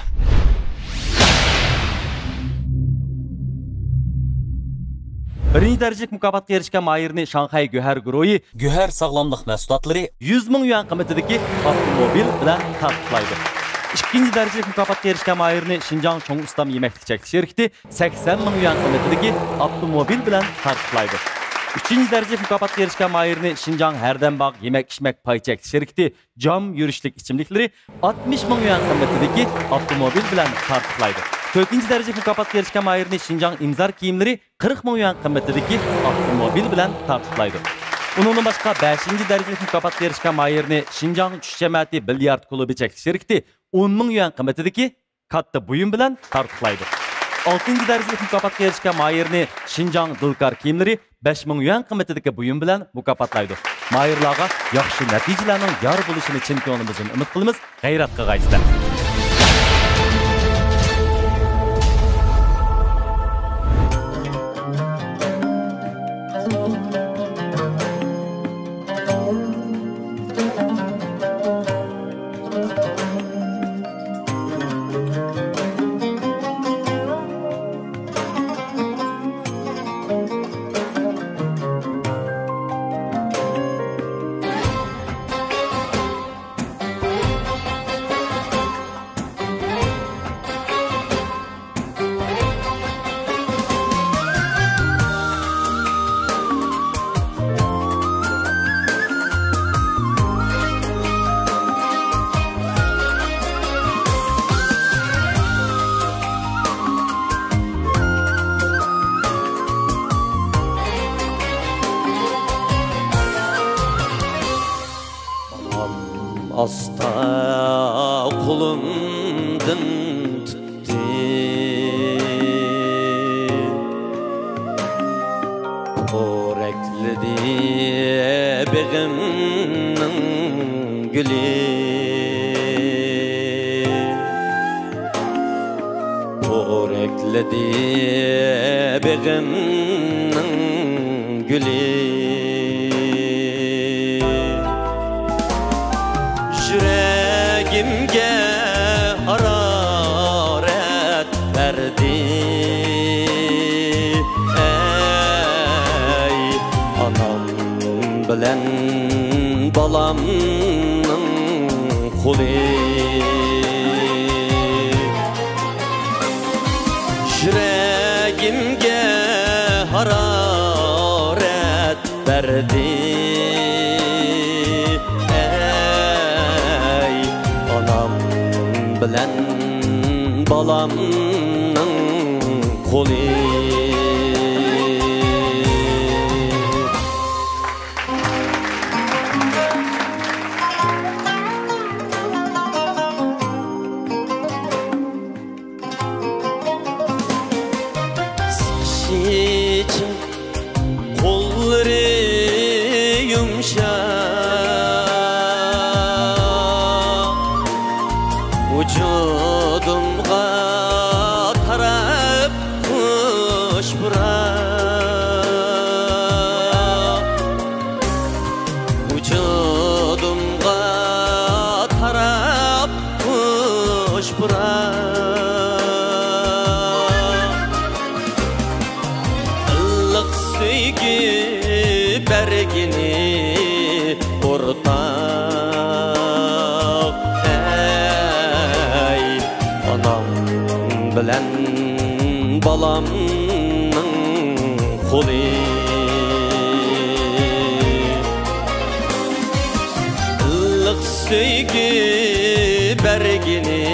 بىرىنچى دەرىجىلىك مۇكاپاتقا ئېرىشكەن ماھىرنى شاڭخەي گۆھەر گۇرۇھى گۆھەر ساغلاملىق مەھسۇلاتلىرى يۈز مىڭ يۈەن قىممىتىدىكى ئاپتوموبىل بىلەن تارتۇقلايدۇ. ئىككىنچى دەرىجىلىك مۇكاپاتقا ئېرىشكەن ماھىرنى شىنجاڭ چوڭ ئۇستام يېمەكلىك چەكلىك شىركىتى سەكسەن مىڭ يۈەن قىممىتىدىكى ئاپتوموبىل بىلەن تارتۇقلايدۇ. ئۈچىنچى دەرىجىلىك مۇكاپاتقا ئېرىشكەن ماھىرنى شىنجاڭ ھەردەم باغ يېمەك ئىچمەك پاي چەكلىك شىركىتى جام يۈرۈشلۈك ئىچىملىكلىرى ئاتمىش مىڭ يۈەن قىممىتىدىكى ئاپتوموبىل بىلەن تارتۇقلايدۇ. تۆتىنچى دەرىجىلىك مۇكاپاتقا ئېرىشكەن ماھىرنى شىنجاڭ ئىنزار كىيىملىرى قىرىق مىڭ يۈەن قىممىتىدىكى ئاپتوموبىل بىلەن تارتۇقلايدۇ. ئۇنىڭدىن باشقا، بەشىنچى دەرىجىلىك مۇكاپاتقا ئېرىشكەن ماھىرنى شىنجاڭ چۈش جەمەتى بىليارد كۇلۇبى چەكلىك شىركىتى ئون مىڭ يۈەن قىممىتىدىكى كاتتا بۇيۇم بىلەن تارتۇقلايدۇ. ئالتىنچى دەرىجىلىك مۇكاپاتقا ئېرىشكەن ماھىرنى شىنجاڭ دىلكار كىيىملىرى بەش مىڭ يۈەن قىممىتىدىكى بۇيۇم بىلەن مۇكاپاتلايدۇ. ماھىرلارغا ياخشى نەتىجىلەرنىڭ يار بولۇشىنى چىن كۆڭلىمىزدىن ئۈمىد قىلىمىز. غەيرەت قىلغايسىلەر! ئاستا قولۇمدىن تۇتتى. پورەكلىدى بېغىمنىڭ گۈلى. پورەكلىدى بېغىمنىڭ گۈلى. يۈرەگىمگە ھارارەت بەردى. ئەي ئانام بىلەن بالامنىڭ قولى. يۈرەگىمگە ھارارەت بەردى. ئەي ئانام بىلەن بالامنىڭ قولى. سىقىشى چىڭ، قوللىرى يۇمشاق، ۋۇجۇدۇمغا تاراپ خۇش پۇراق، ۋۇجۇدۇمغا تاراپ خۇش پۇراق. ئىللىق سۆيگۈ بەرگىنى ئورتاق. ئەي ئانام بىلەن بالامنىڭ قولى. ئىللىق سۆيگۈ بەرگىنى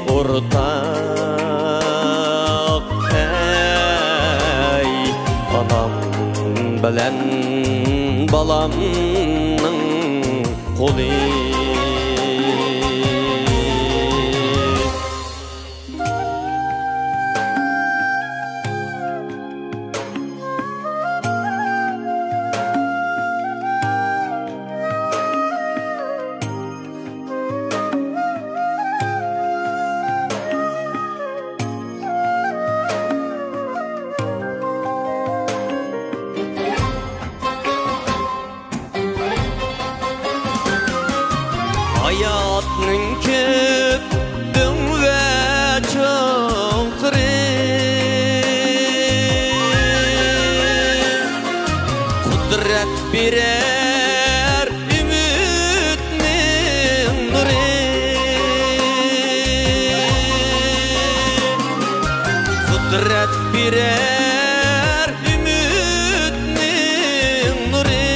ئورتاق. ئەي ئانام بىلەن بالامنىڭ قولى. ھاياتنىڭ كۆپ دۆڭ ۋە چوڭقۇرى، قۇدرەت بېرەر ئۈمىدنىڭ نۇرى. قۇدرەت بېرەر ئۈمىدنىڭ نۇرى.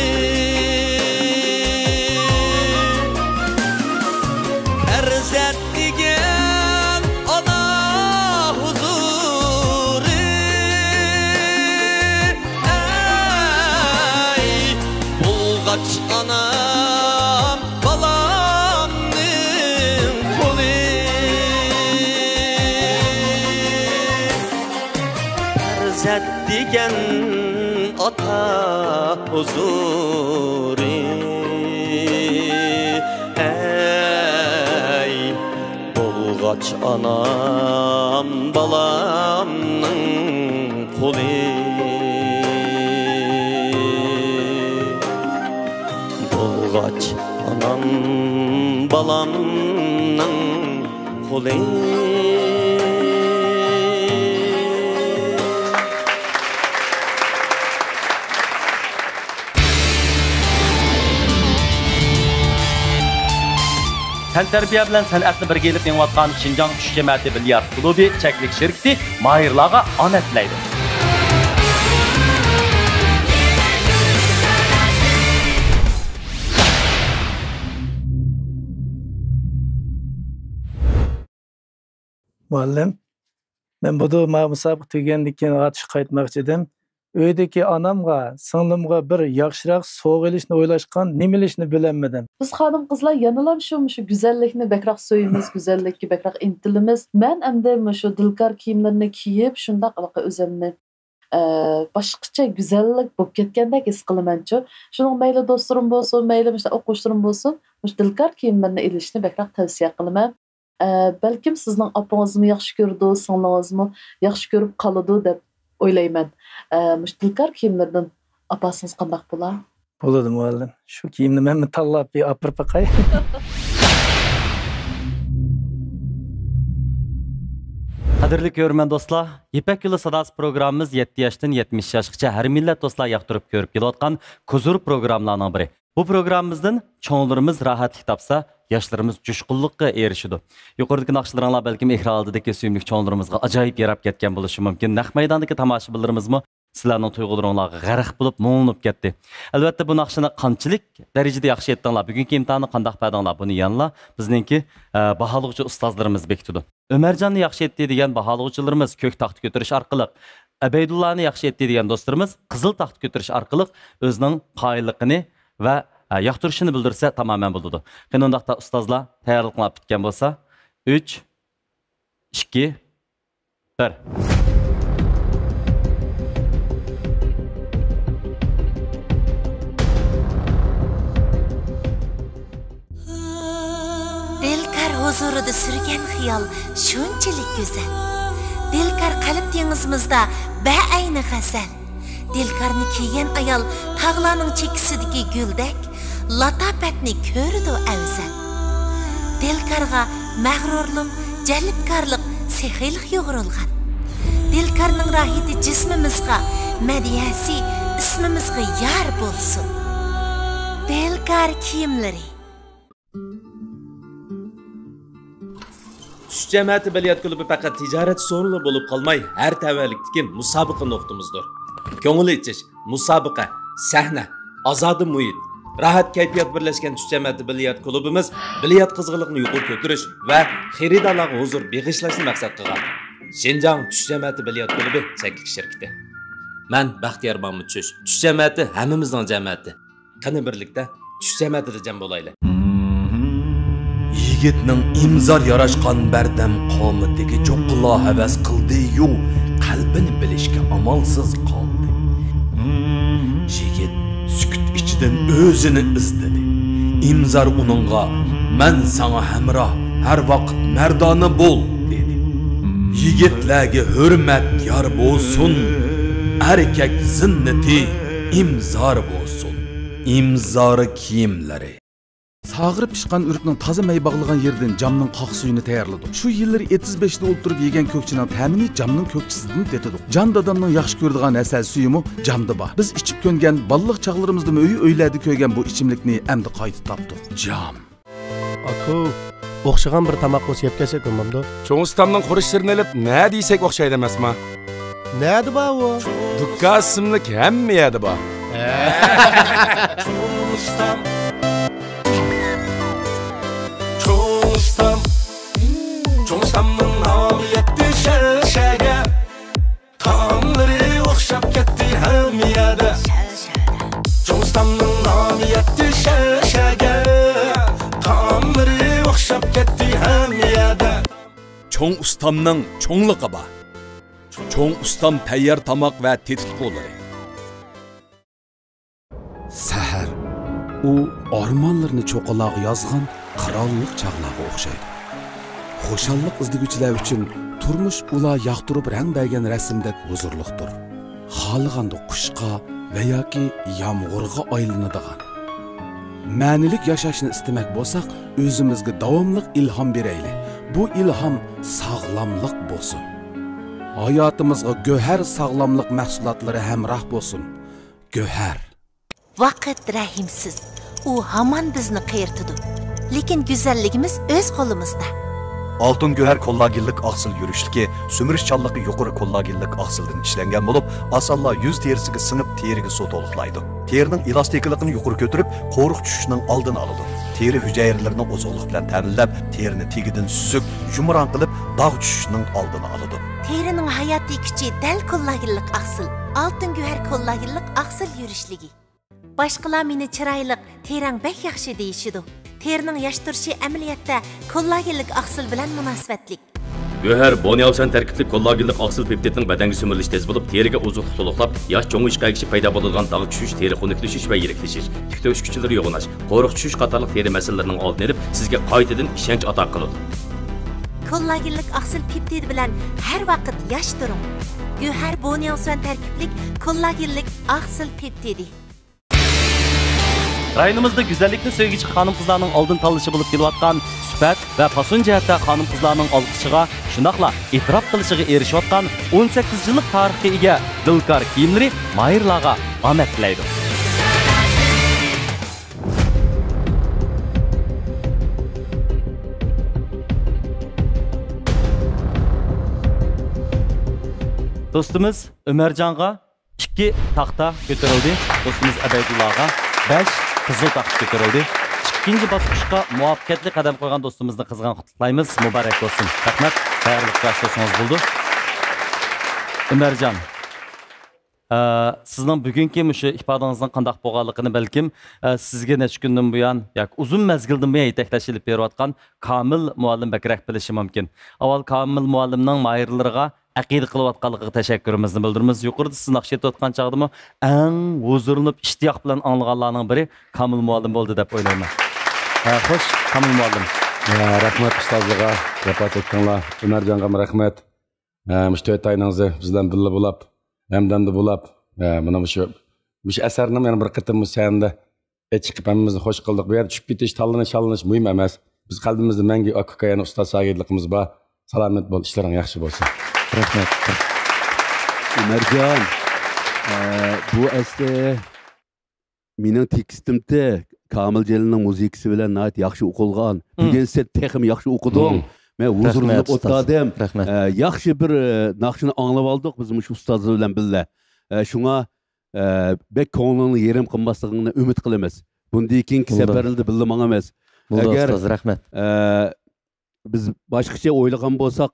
پەرزەنت دېگەن ئانا ھۇزۇرى. ئەي، بولغاچ ئانام بالامنىڭ قولى. پەرزەنت دېگەن ئاتا ھۇزۇرى. ئەي، بولغاچ ئانام بالامنىڭ قولى. بولغاچ ئانام بالامنىڭ قولى. تەنتەربىيە بىلەن سەنئەتنى بىرگە ئېلىپ مېڭىۋاتقان شىنجاڭ چۈش جەمەتى بىليارت كۇلۇبى چەكلىك شىركىتى ماھىرلارغا ئامەت تىلەيدۇ. مۇئەللىم، مەن بۇدۇ ما مۇسابىقە تۈگىگەندىن كېيىن ئاتۇشقا قايتماقچى ئىدىم. ئۆيدىكى ئانامغا، سىڭلىمغا بىر ياخشىراق سوۋغا ئېلىشنى ئويلاشقان، نېمە ئېلىشنى بىلەلمىدىم. بىز خانىم-قىزلار يەنىلا شۇ، مۇشۇ گۈزەللىكنى بەكرەك سۆيىمىز، گۈزەللىككە بەكرەك ئىنتىلىمىز. مەن ئەمدى مۇشۇ دىلكار كىيىملىرىنى كىيىپ، شۇنداق ھېلىقى ئۆزۈمنى، ئە، باشقىچە گۈزەللىك بولۇپ كەتكەندەك ھېس قىلىمەنچۇ. شۇنىڭ مەيلى دوستلىرىم بولسۇن، مەيلى مۇشۇ ئوقۇغۇچىلىرىم بولسۇن، مۇشۇ دىلكار كىيىملىرىنى ئېلىشنى بەكرەك تەۋسىيە قىلىمەن. ئە، بەلكىم سىزنىڭ ئاپىڭىزمۇ ياخشى كۆرىدۇ، سىڭلىڭىزمۇ ياخشى كۆرۈپ قالىدۇ دەپ ئويلايمەن. ئە، مۇشۇ دىلكار كىيىملىرىدىن ئاپارسىڭىز قانداق بولا؟ بولىدۇ، مۇئەللىم. شۇ كىيىمنى مەنمۇ تاللاپ بىر ئاپىرىپ باقاي. قەدىرلىك كۆرۈرمەن دوستلار، يىپەك يولى ساداسى پروگراممىمىز يەتتە ياشتىن يەتمىش ياشقىچە ھەر مىللەت دوستلار ياقتۇرۇپ كۆرۈپ كېلىۋاتقان كوزۇر پروگراممىلارنىڭ بىرى. بۇ پروگراممىمىزدىن چوڭلىرىمىز راھەتلىك تاپسا، ياشلىرىمىز جۇشقۇنلۇققا ئېرىشىدۇ. يۇقىرىدىكى ناخشىلىرىڭلار بەلكىم ئېكران ئالدىدىكى سۆيۈملۈك چوڭلىرىمىزغا ئاجايىپ ياراپ كەتكەن بولۇشى مۇمكىن. نەق مەيداندىكى تاماشىبىنلىرىمىزمۇ سىلەرنىڭ تۇيغۇلىرىڭلارغا غەرق بولۇپ، مۇڭلىنىپ كەتتى. ئەلۋەتتە، بۇ ناخشىنى قانچىلىك دەرىجىدە ياخشى ئېيتتىڭلار، بۈگۈنكى ئىمتىھاننى قانداق بەردىڭلار، بۇنى يەنىلا بىزنىڭكى، ئە، باھالىغۇچى ئۇستازلىرىمىز بېكىتىدۇ. ئۆمەرجاننى ياخشى ئېيتتى دېگەن باھالىغۇچىلىرىمىز كۆك تاختا كۆتۈرۈش ئارقىلىق، ئەبەيدۇللانى ياخشى ئېيتتى دېگەن دوستلىرىمىز قىزىل تاختا كۆتۈرۈش ئارقىلىق ئۆزىنىڭ قايىللىقىنى ۋە، ئە، ياقتۇرۇشىنى بىلدۈرسە تامامەن بولىدۇ. قېنى ئۇنداقتا ئۇستازلار، تەييارلىقىڭلار پۈتكەن بولسا، ئۈچ، ئىككى، بىر. دىلكار ھۇزۇرىدا سۈرگەن خىيال شۇنچىلىك گۈزەل. دىلكار قەلب دېڭىزىمىزدا بەئەينى غەزەل. دىلكارنى كىيگەن ئايال تاغلارنىڭ چېكىسىدىكى گۈلدەك، لاتاپەتنى كۆرىدۇ ئەۋزەل. دىلكارغا مەغرۇرلۇق، جەلپكارلىق، سېخىيلىق يۇغۇرۇلغان. دىلكارنىڭ راھىتى جىسمىمىزغا، مەدھىيەسى ئىسمىمىزغا يار بولسۇن. دىلكار كىيىملىرى. چۈش جەمەتى بىليارت كۇلۇبى پەقەت تىجارەت سورۇنى بولۇپ قالماي، ھەر تەۋەلىكتىكى مۇسابىقە نۇقتىمىزدۇر. كۆڭۈل ئېچىش، مۇسابىقە، سەھنە، ئازادە مۇھىت، راھەت كەيپىيات بىرلەشكەن چۈش جەمەتى بىليارت كۇلۇبىمىز بىليارت قىزغىنلىقىنى يۇقىرى كۆتۈرۈش ۋە خېرىدارلارغا ھۇزۇر بېغىشلاشنى مەقسەت قىلغان. شىنجاڭ چۈش جەمەتى بىليارت كۇلۇبى چەكلىك شىركىتى. مەن بەختىيار مامۇت چۈش. چۈش جەمەتى ھەممىمىزنىڭ جەمەتى. قېنى بىرلىكتە چۈش جەمەتىدە جەم بولايلى. يىگىتنىڭ ئىمزار ياراشقان بەردەم قامىتىگە چوققىلا ھەۋەس قىلدى-يۇ، قەلبىنى بىلىشكە ئامالسىز قالدى. يىگىت سۈكۈت ئىچىدىن ئۆزىنى ئىزدىدى. ئىمزار ئۇنىڭغا، «مەن ساڭا ھەمراھ، ھەر ۋاقىت مەردانە بول» دېدى. يىگىتلەرگە ھۆرمەت يار بولسۇن، ئەركەك زىننىتى ئىمزار بولسۇن. ئىمزار كىيىملىرى. ئاغرىپ پىشقان ئۆرۈكنىڭ تازا مەي باغلىغان يېرىدىن جامنىڭ قاق سۈيىنى تەييارلىدۇق. شۇ يىللىرى ئېتىز بېشىدا ئولتۇرۇپ يېگەن كۆكچىنىڭ تەمىنى جامنىڭ كۆكچىسىدىن تېتىدۇق. جان دادامنىڭ ياخشى كۆرىدىغان ھەسەل سۈيىمۇ جامدا بار. بىز ئىچىپ كۆنگەن، بالىلىق چاغلىرىمىزدىمۇ ئۆي-ئۆيلەردە كۆرگەن بۇ ئىچىملىكنى ئەمدى قايتا تاپتۇق. جام. ئاكا، ئوخشىغان بىر تاماق بولسا يەپ كەلسەك بولمامدۇ؟ چوڭ ئۇستامنىڭ خۇرۇچلىرىنى ئېلىپ، نە دېسەك ئوخشايدۇ ئەمەسما؟ نەدە بار ئۇ؟ دۇكان ئىسىملىك ھەممە يەردە بار. چوڭ ئۇستام. چوڭ ئۇستام. چوڭ ئۇستامنىڭ نامى يەتتى شەرشەگە. تائاملىرى ئوخشاپ كەتتى ھەممە يەردە. چوڭ ئۇستامنىڭ نامى يەتتى شەرشەگە. تائاملىرى ئوخشاپ كەتتى ھەممە يەردە. چوڭ ئۇستامنىڭ چوڭلۇقى بار. چوڭ ئۇستام تەييار تاماق ۋە تېتىتقۇلىرى. سەھەر. ئۇ ئارمانلىرىنى چوققىلارغا يازغان قىرانلىق چاغلارغا ئوخشايدۇ. خۇشاللىق ئىزدىگۈچىلەر ئۈچۈن تۇرمۇش ئۇلار ياقتۇرۇپ رەڭ بەرگەن رەسىمدەك ھۇزۇرلۇقتۇر. خالىغاندا قۇشقا ۋە ياكى يامغۇرغا ئايلىنىدىغان. مەنىلىك ياشاشنى ئىستىمەك بولساق، ئۆزىمىزگە داۋاملىق ئىلھام بېرەيلى. بۇ ئىلھام ساغلاملىق بولسۇن. ھاياتىمىزغا گۆھەر ساغلاملىق مەھسۇلاتلىرى ھەمراھ بولسۇن. گۆھەر. ۋاقىت رەھىمسىز. ئۇ ھامان بىزنى قېرىتىدۇ. لېكىن گۈزەللىكىمىز ئۆز قولىمىزدا. ئالتۇن گۆھەر كوللاگېنلىق ئاقسىل يۈرۈشلۈكى سۈمۈرۈشچانلىقى يۇقىرى كوللاگېنلىق ئاقسىلدىن ئىشلەنگەن بولۇپ، ئاسانلا يۈز تېرىسىگە سىڭىپ، تېرىگە سۇ تولۇقلايدۇ. تېرىنىڭ ئېلاستىكىلىقىنى يۇقىرى كۆتۈرۈپ، قورۇق چۈشۈشنىڭ ئالدىنى ئالىدۇ. تېرە ھۈجەيرىلىرىنى ئوزۇقلۇق بىلەن تەمىنلەپ، تېرىنى تېگىدىن سۈزۈك، يۇمران قىلىپ، داغ چۈشۈشنىڭ ئالدىنى ئالىدۇ. تېرىنىڭ ھاياتىي كۈچى دەل كوللاگېنلىق ئاقسىل. ئالتۇن گۆھەر كوللاگېنلىق ئاقسىل يۈرۈشلۈكى. باشقىلار مېنى چىرايلىق، تېرەڭ بەك ياخشى دېيىشىدۇ. تېرىنىڭ ياش تۇرۇشى ئەمەلىيەتتە كوللاگېنلىك ئاقسىل بىلەن مۇناسىۋەتلىك. گۆھەر بونياۋسەن تەركىبلىك كوللاگېنلىك ئاقسىل پېپتىدنىڭ بەدەنگە سۈمۈرۈلۈشى تېز بولۇپ، تېرىگە ئوزۇقلۇق تولۇقلاپ، ياش چوڭىيىشقا ئەگىشىپ پەيدا بولىدىغان داغ چۈشۈش، تېرە خۇنۈكلىشىش ۋە يىرىكلىشىش، تىك تۆشۈكچىلىرى يوغىناش، قورۇق چۈشۈش قاتارلىق تېرە مەسىلىلىرىنىڭ ئالدىنى ئېلىپ، سىزگە قايتىدىن ئىشەنچ ئاتا قىلىدۇ. كوللاگېنلىك ئاقسىل پېپتىدى بىلەن ھەر ۋاقىت ياش تۇرۇڭ. گۆھەر بونياۋسۈەن تەركىبلىك كوللاگېنلىك ئاقسىل پېپتىدى. رايونىمىزدا گۈزەللىكنى سۆيگۈچى خانىم-قىزلارنىڭ ئالدىن تاللىشى بولۇپ كېلىۋاتقان سۈپەت ۋە پاسون جەھەتتە خانىم-قىزلارنىڭ ئالقىشىغا، شۇنداقلا ئېتىراپ قىلىشىغا ئېرىشىۋاتقان ئون سەككىز يىللىق تارىخقا ئىگە دىلكار كىيىملىرى ماھىرلارغا ئامەت تىلەيدۇ. دوستىمىز ئۆمەرجانغا ئىككى تاختا كۆتۈرۈلدى. دوستىمىز ئەبەيدۇللاغا بەش قىزىل تاختا كۆتۈرۈلدى. ئىككىنچى باسقۇچقا مۇۋەپپەقىيەتلىك قەدەم قويغان دوستىمىزنى قىزغىن قۇتلۇقلايمىز. مۇبارەك بولسۇن. رەھمەت. تەييارلىق ياش دوستىڭىز بولدى. ئۆمەرجان، ئە، سىزنىڭ بۈگۈنكى مۇشۇ ئىپادىڭىزنىڭ قانداق بولغانلىقىنى بەلكىم، ئە، سىزگە نەچچە كۈندىن بۇيان ياكى ئۇزۇن مەزگىلدىن بۇيان يېتەكلەشلىك بېرىۋاتقان كامىل مۇئەللىم بەكرەك بىلىشى مۇمكىن. ئاۋۋال كامىل مۇئەللىمنىڭ ماھىرلىرىغا ئەقىدە قىلىۋاتقانلىقىغا تەشەككۈرىمىزنى بىلدۈرىمىز. يۇقىرىدا سىز ناخشا ئېيتىۋاتقان چاغدىمۇ ئەڭ ھۇزۇرلىنىپ، ئىشتىياق بىلەن ئاڭلىغانلارنىڭ بىرى كامىل مۇئەللىم بولدى دەپ ئويلايمەن. ھە، خوش، كامىل مۇئەللىم. ھە، رەھمەت ئۇستازلارغا، جاپا چەكتىڭلار. ئۆمەرجانغىمۇ رەھمەت. ھە، مۇشۇ تۆت ئاينىڭ ئۆزى بىز بىلەن بىللە بولاپ، ھەمدەمدە بولاپ، ھە، مانا مۇشۇ، مۇشۇ ئەسەرنىمۇ يەنە بىر قېتىم مۇشۇ سەھنىدە ئېيتىپ چىقىپ ھەممىمىزنى خوش قىلدۇق. بۇ يەردە چۈشۈپ كېتىش، تاللىنىش، شاللىنىش مۇھىم ئەمەس. بىز قەلبىمىزدە مەڭگۈ ئاكا-ئۇكا يەنە ئۇستاز شاگىرتلىقىمىز بار. سالامەت بول، ئىشلىرىڭ ياخشى بولسۇن. رەھمەت. ئۆمەرجان، ئە، بۇ ئەسلى مېنىڭ تېكىستىمتى، كامىل جېلىلنىڭ مۇزىكىسى بىلەن ناھايىتى ياخشى ئوقۇلغان. مم. بۈگۈن سەن تېخىمۇ ياخشى ئوقۇدۇڭ. مم. مەن ھۇزۇرلىنىپ ئولتۇردۇم. رەھمەت. ئە، ياخشى بىر، ئە، ناخشىنى ئاڭلىۋالدۇق بىز مۇشۇ ئۇستازلار بىلەن بىللە. ئە، شۇڭا ئە، بەك كۆڭلۈڭنى يېرىم قىلماسلىقىڭنى ئۈمىد قىلىمىز. بۇندىن كېيىنكى سەپەرلەردە بىللە ماڭىمىز. بولدى، ئەگەر، ئۇستاز، رەھمەت. ئە، بىز باشقىچە ئويلىغان بولساق،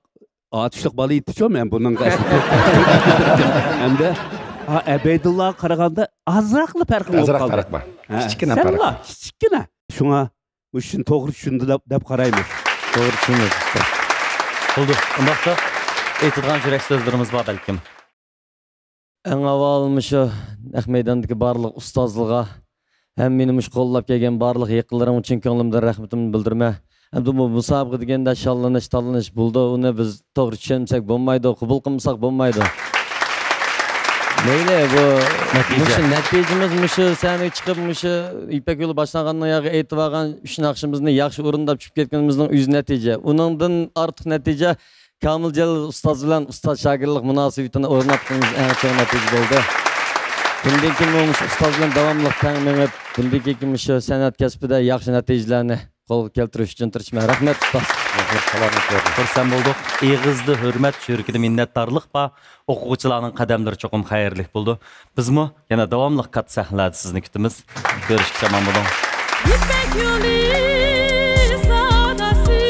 ئاتۇشلۇق بالا ئىدىچۇ مەن بۇنىڭغا. ھەمدە، ھا، ئەبەيدۇللاغا قارىغاندا ئازراقلا پەرقىڭ بولۇپ قالدى. ئازراق پەرق بار. ھە، كىچىككىنە پەرق. كىچىككىنە. شۇڭا مۇشۇنى توغرا چۈشىندى دەپ، دەپ قارايمىز. توغرا چۈشىنىمىز، ئۇستاز. بولدى، ئۇنداقتا ئېيتىدىغان يۈرەك سۆزلىرىمىز بار بەلكىم. ئەڭ ئاۋۋال مۇشۇ نەق مەيداندىكى بارلىق ئۇستازلارغا، ھەم مېنى مۇشۇ قوللاپ كەلگەن بارلىق يېقىنلىرىمغا چىن كۆڭلۈمدىن رەھمىتىمنى بىلدۈرىمەن. ئەمدى بۇ مۇسابىقە دېگەندە شاللىنىش، تاللىنىش بولىدۇ، ئۇنى بىز توغرا چۈشەنمىسەك بولمايدۇ، قوبۇل قىلمىساق بولمايدۇ. مەيلى، بۇ نەتىجە. مۇشۇ نەتىجىمىز، مۇشۇ سەھنىگە چىقىپ، مۇشۇ يىپەك يولى باشلانغاندىن ياقى ئېيتىۋالغان ئۈچ ناخشىمىزنى ياخشى ئورۇنداپ چۈشۈپ كەتكىنىمىزنىڭ ئۆزى نەتىجە. ئۇنىڭدىن ئارتۇق نەتىجە كامىل جەلىل ئۇستاز بىلەن ئۇستاز شاگىرتلىق مۇناسىۋىتىنى ئورناتقىنىمىز ئەڭ چوڭ نەتىجە بولدى. بۇندىن كېيىنمۇ مۇشۇ ئۇستاز بىلەن داۋاملىق تەڭ مېڭىپ، بۇندىن كېيىنكى مۇشۇ سەنئەت كەسپىدە ياخشى نەتىجىلەرنى قولغا كەلتۈرۈش ئۈچۈن تىرىشىمەن. رەھمەت، ئۇستاز. سالامەت بولۇڭ. خۇرسەن بولدۇق. ئېغىزدا ھۆرمەت، يۈرىكىدە مىننەتدارلىق بار. ئوقۇغۇچىلارنىڭ قەدەملىرى چوقۇم خەيرلىك بولىدۇ. بىزمۇ يەنە داۋاملىق كاتتا سەھنىلەردە سىزنى كۈتىمىز. كۆرۈشكىچە ئامان بولۇڭ. يىپەك يولى ساداسى،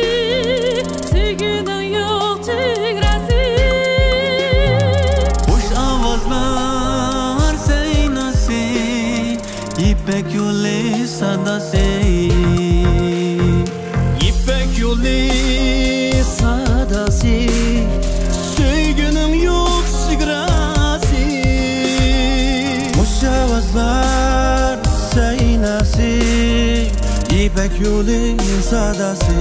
سۆيگۈنىڭ يوق چېگراسى. خۇش ئاۋازلار سەيناسى، يىپەك يولى ساداسى. يىپەك يولى ساداسى، سۆيگۈنىڭ يوق چېگراسى. خۇش ئاۋازلار سەيناسى، يىپەك يولى ساداسى.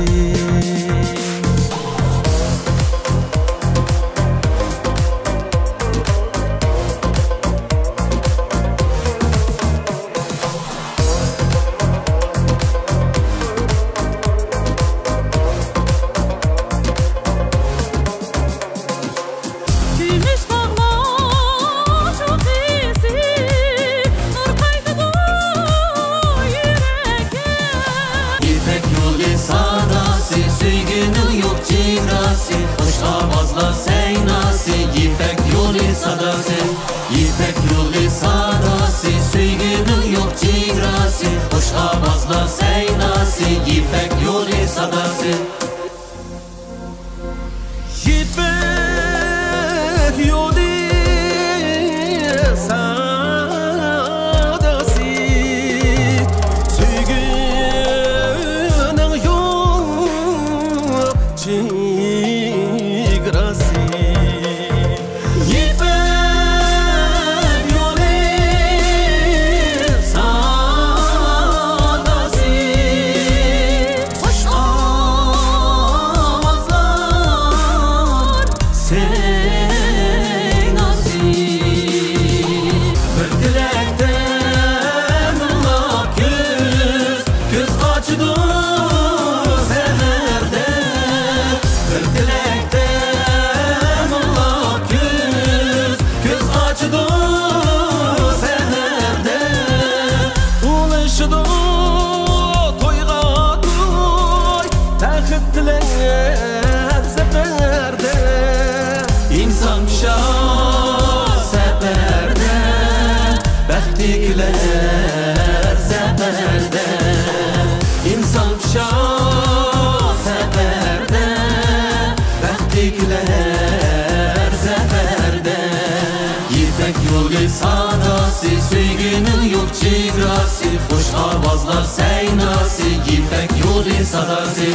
كۈمۈش تاغلار چوققىسى، نۇر قايتىدۇ يۈرەككە. يىپەك يولى ساداسى، سۆيگۈنىڭ يوق چېگراسى، خۇش ئاۋازلار سەيناسى، يىپەك يولى ساداسى. يىپەك يولى ساداسى، سۆيگۈنىڭ يوق چېگراسى، خۇش ئاۋازلار سەيناسى، يىپەك يولى ساداسى. يىپەك يولى ساداسى، سۆيگۈنىڭ يوق چېگراسى. يىپەك يولى ساداسى، خۇش ئاۋازلار سەيناسى. بىر تىلەكتە مىڭلاپ كۈز، كۈز قاچىدۇ سەھەردە. بىر تىلەكتە مىڭلاپ كۈز، كۈز قاچىدۇ سەھەردە. ئۇلىشىدۇ تويغا توي، بەخت تىلەپ زەپەردە. ئىنسان پىشا سەپەردە، بەختلىكلەر زەپەردە. ئىنسان پىشا سەپەردە، بەختلىكلەر زەپەردە. يىپەك يولى ساداسى، سۆيگۈنىڭ يوق چېگراسى، خۇش ئاۋازلار سەيناسى، يىپەك يولى ساداسى.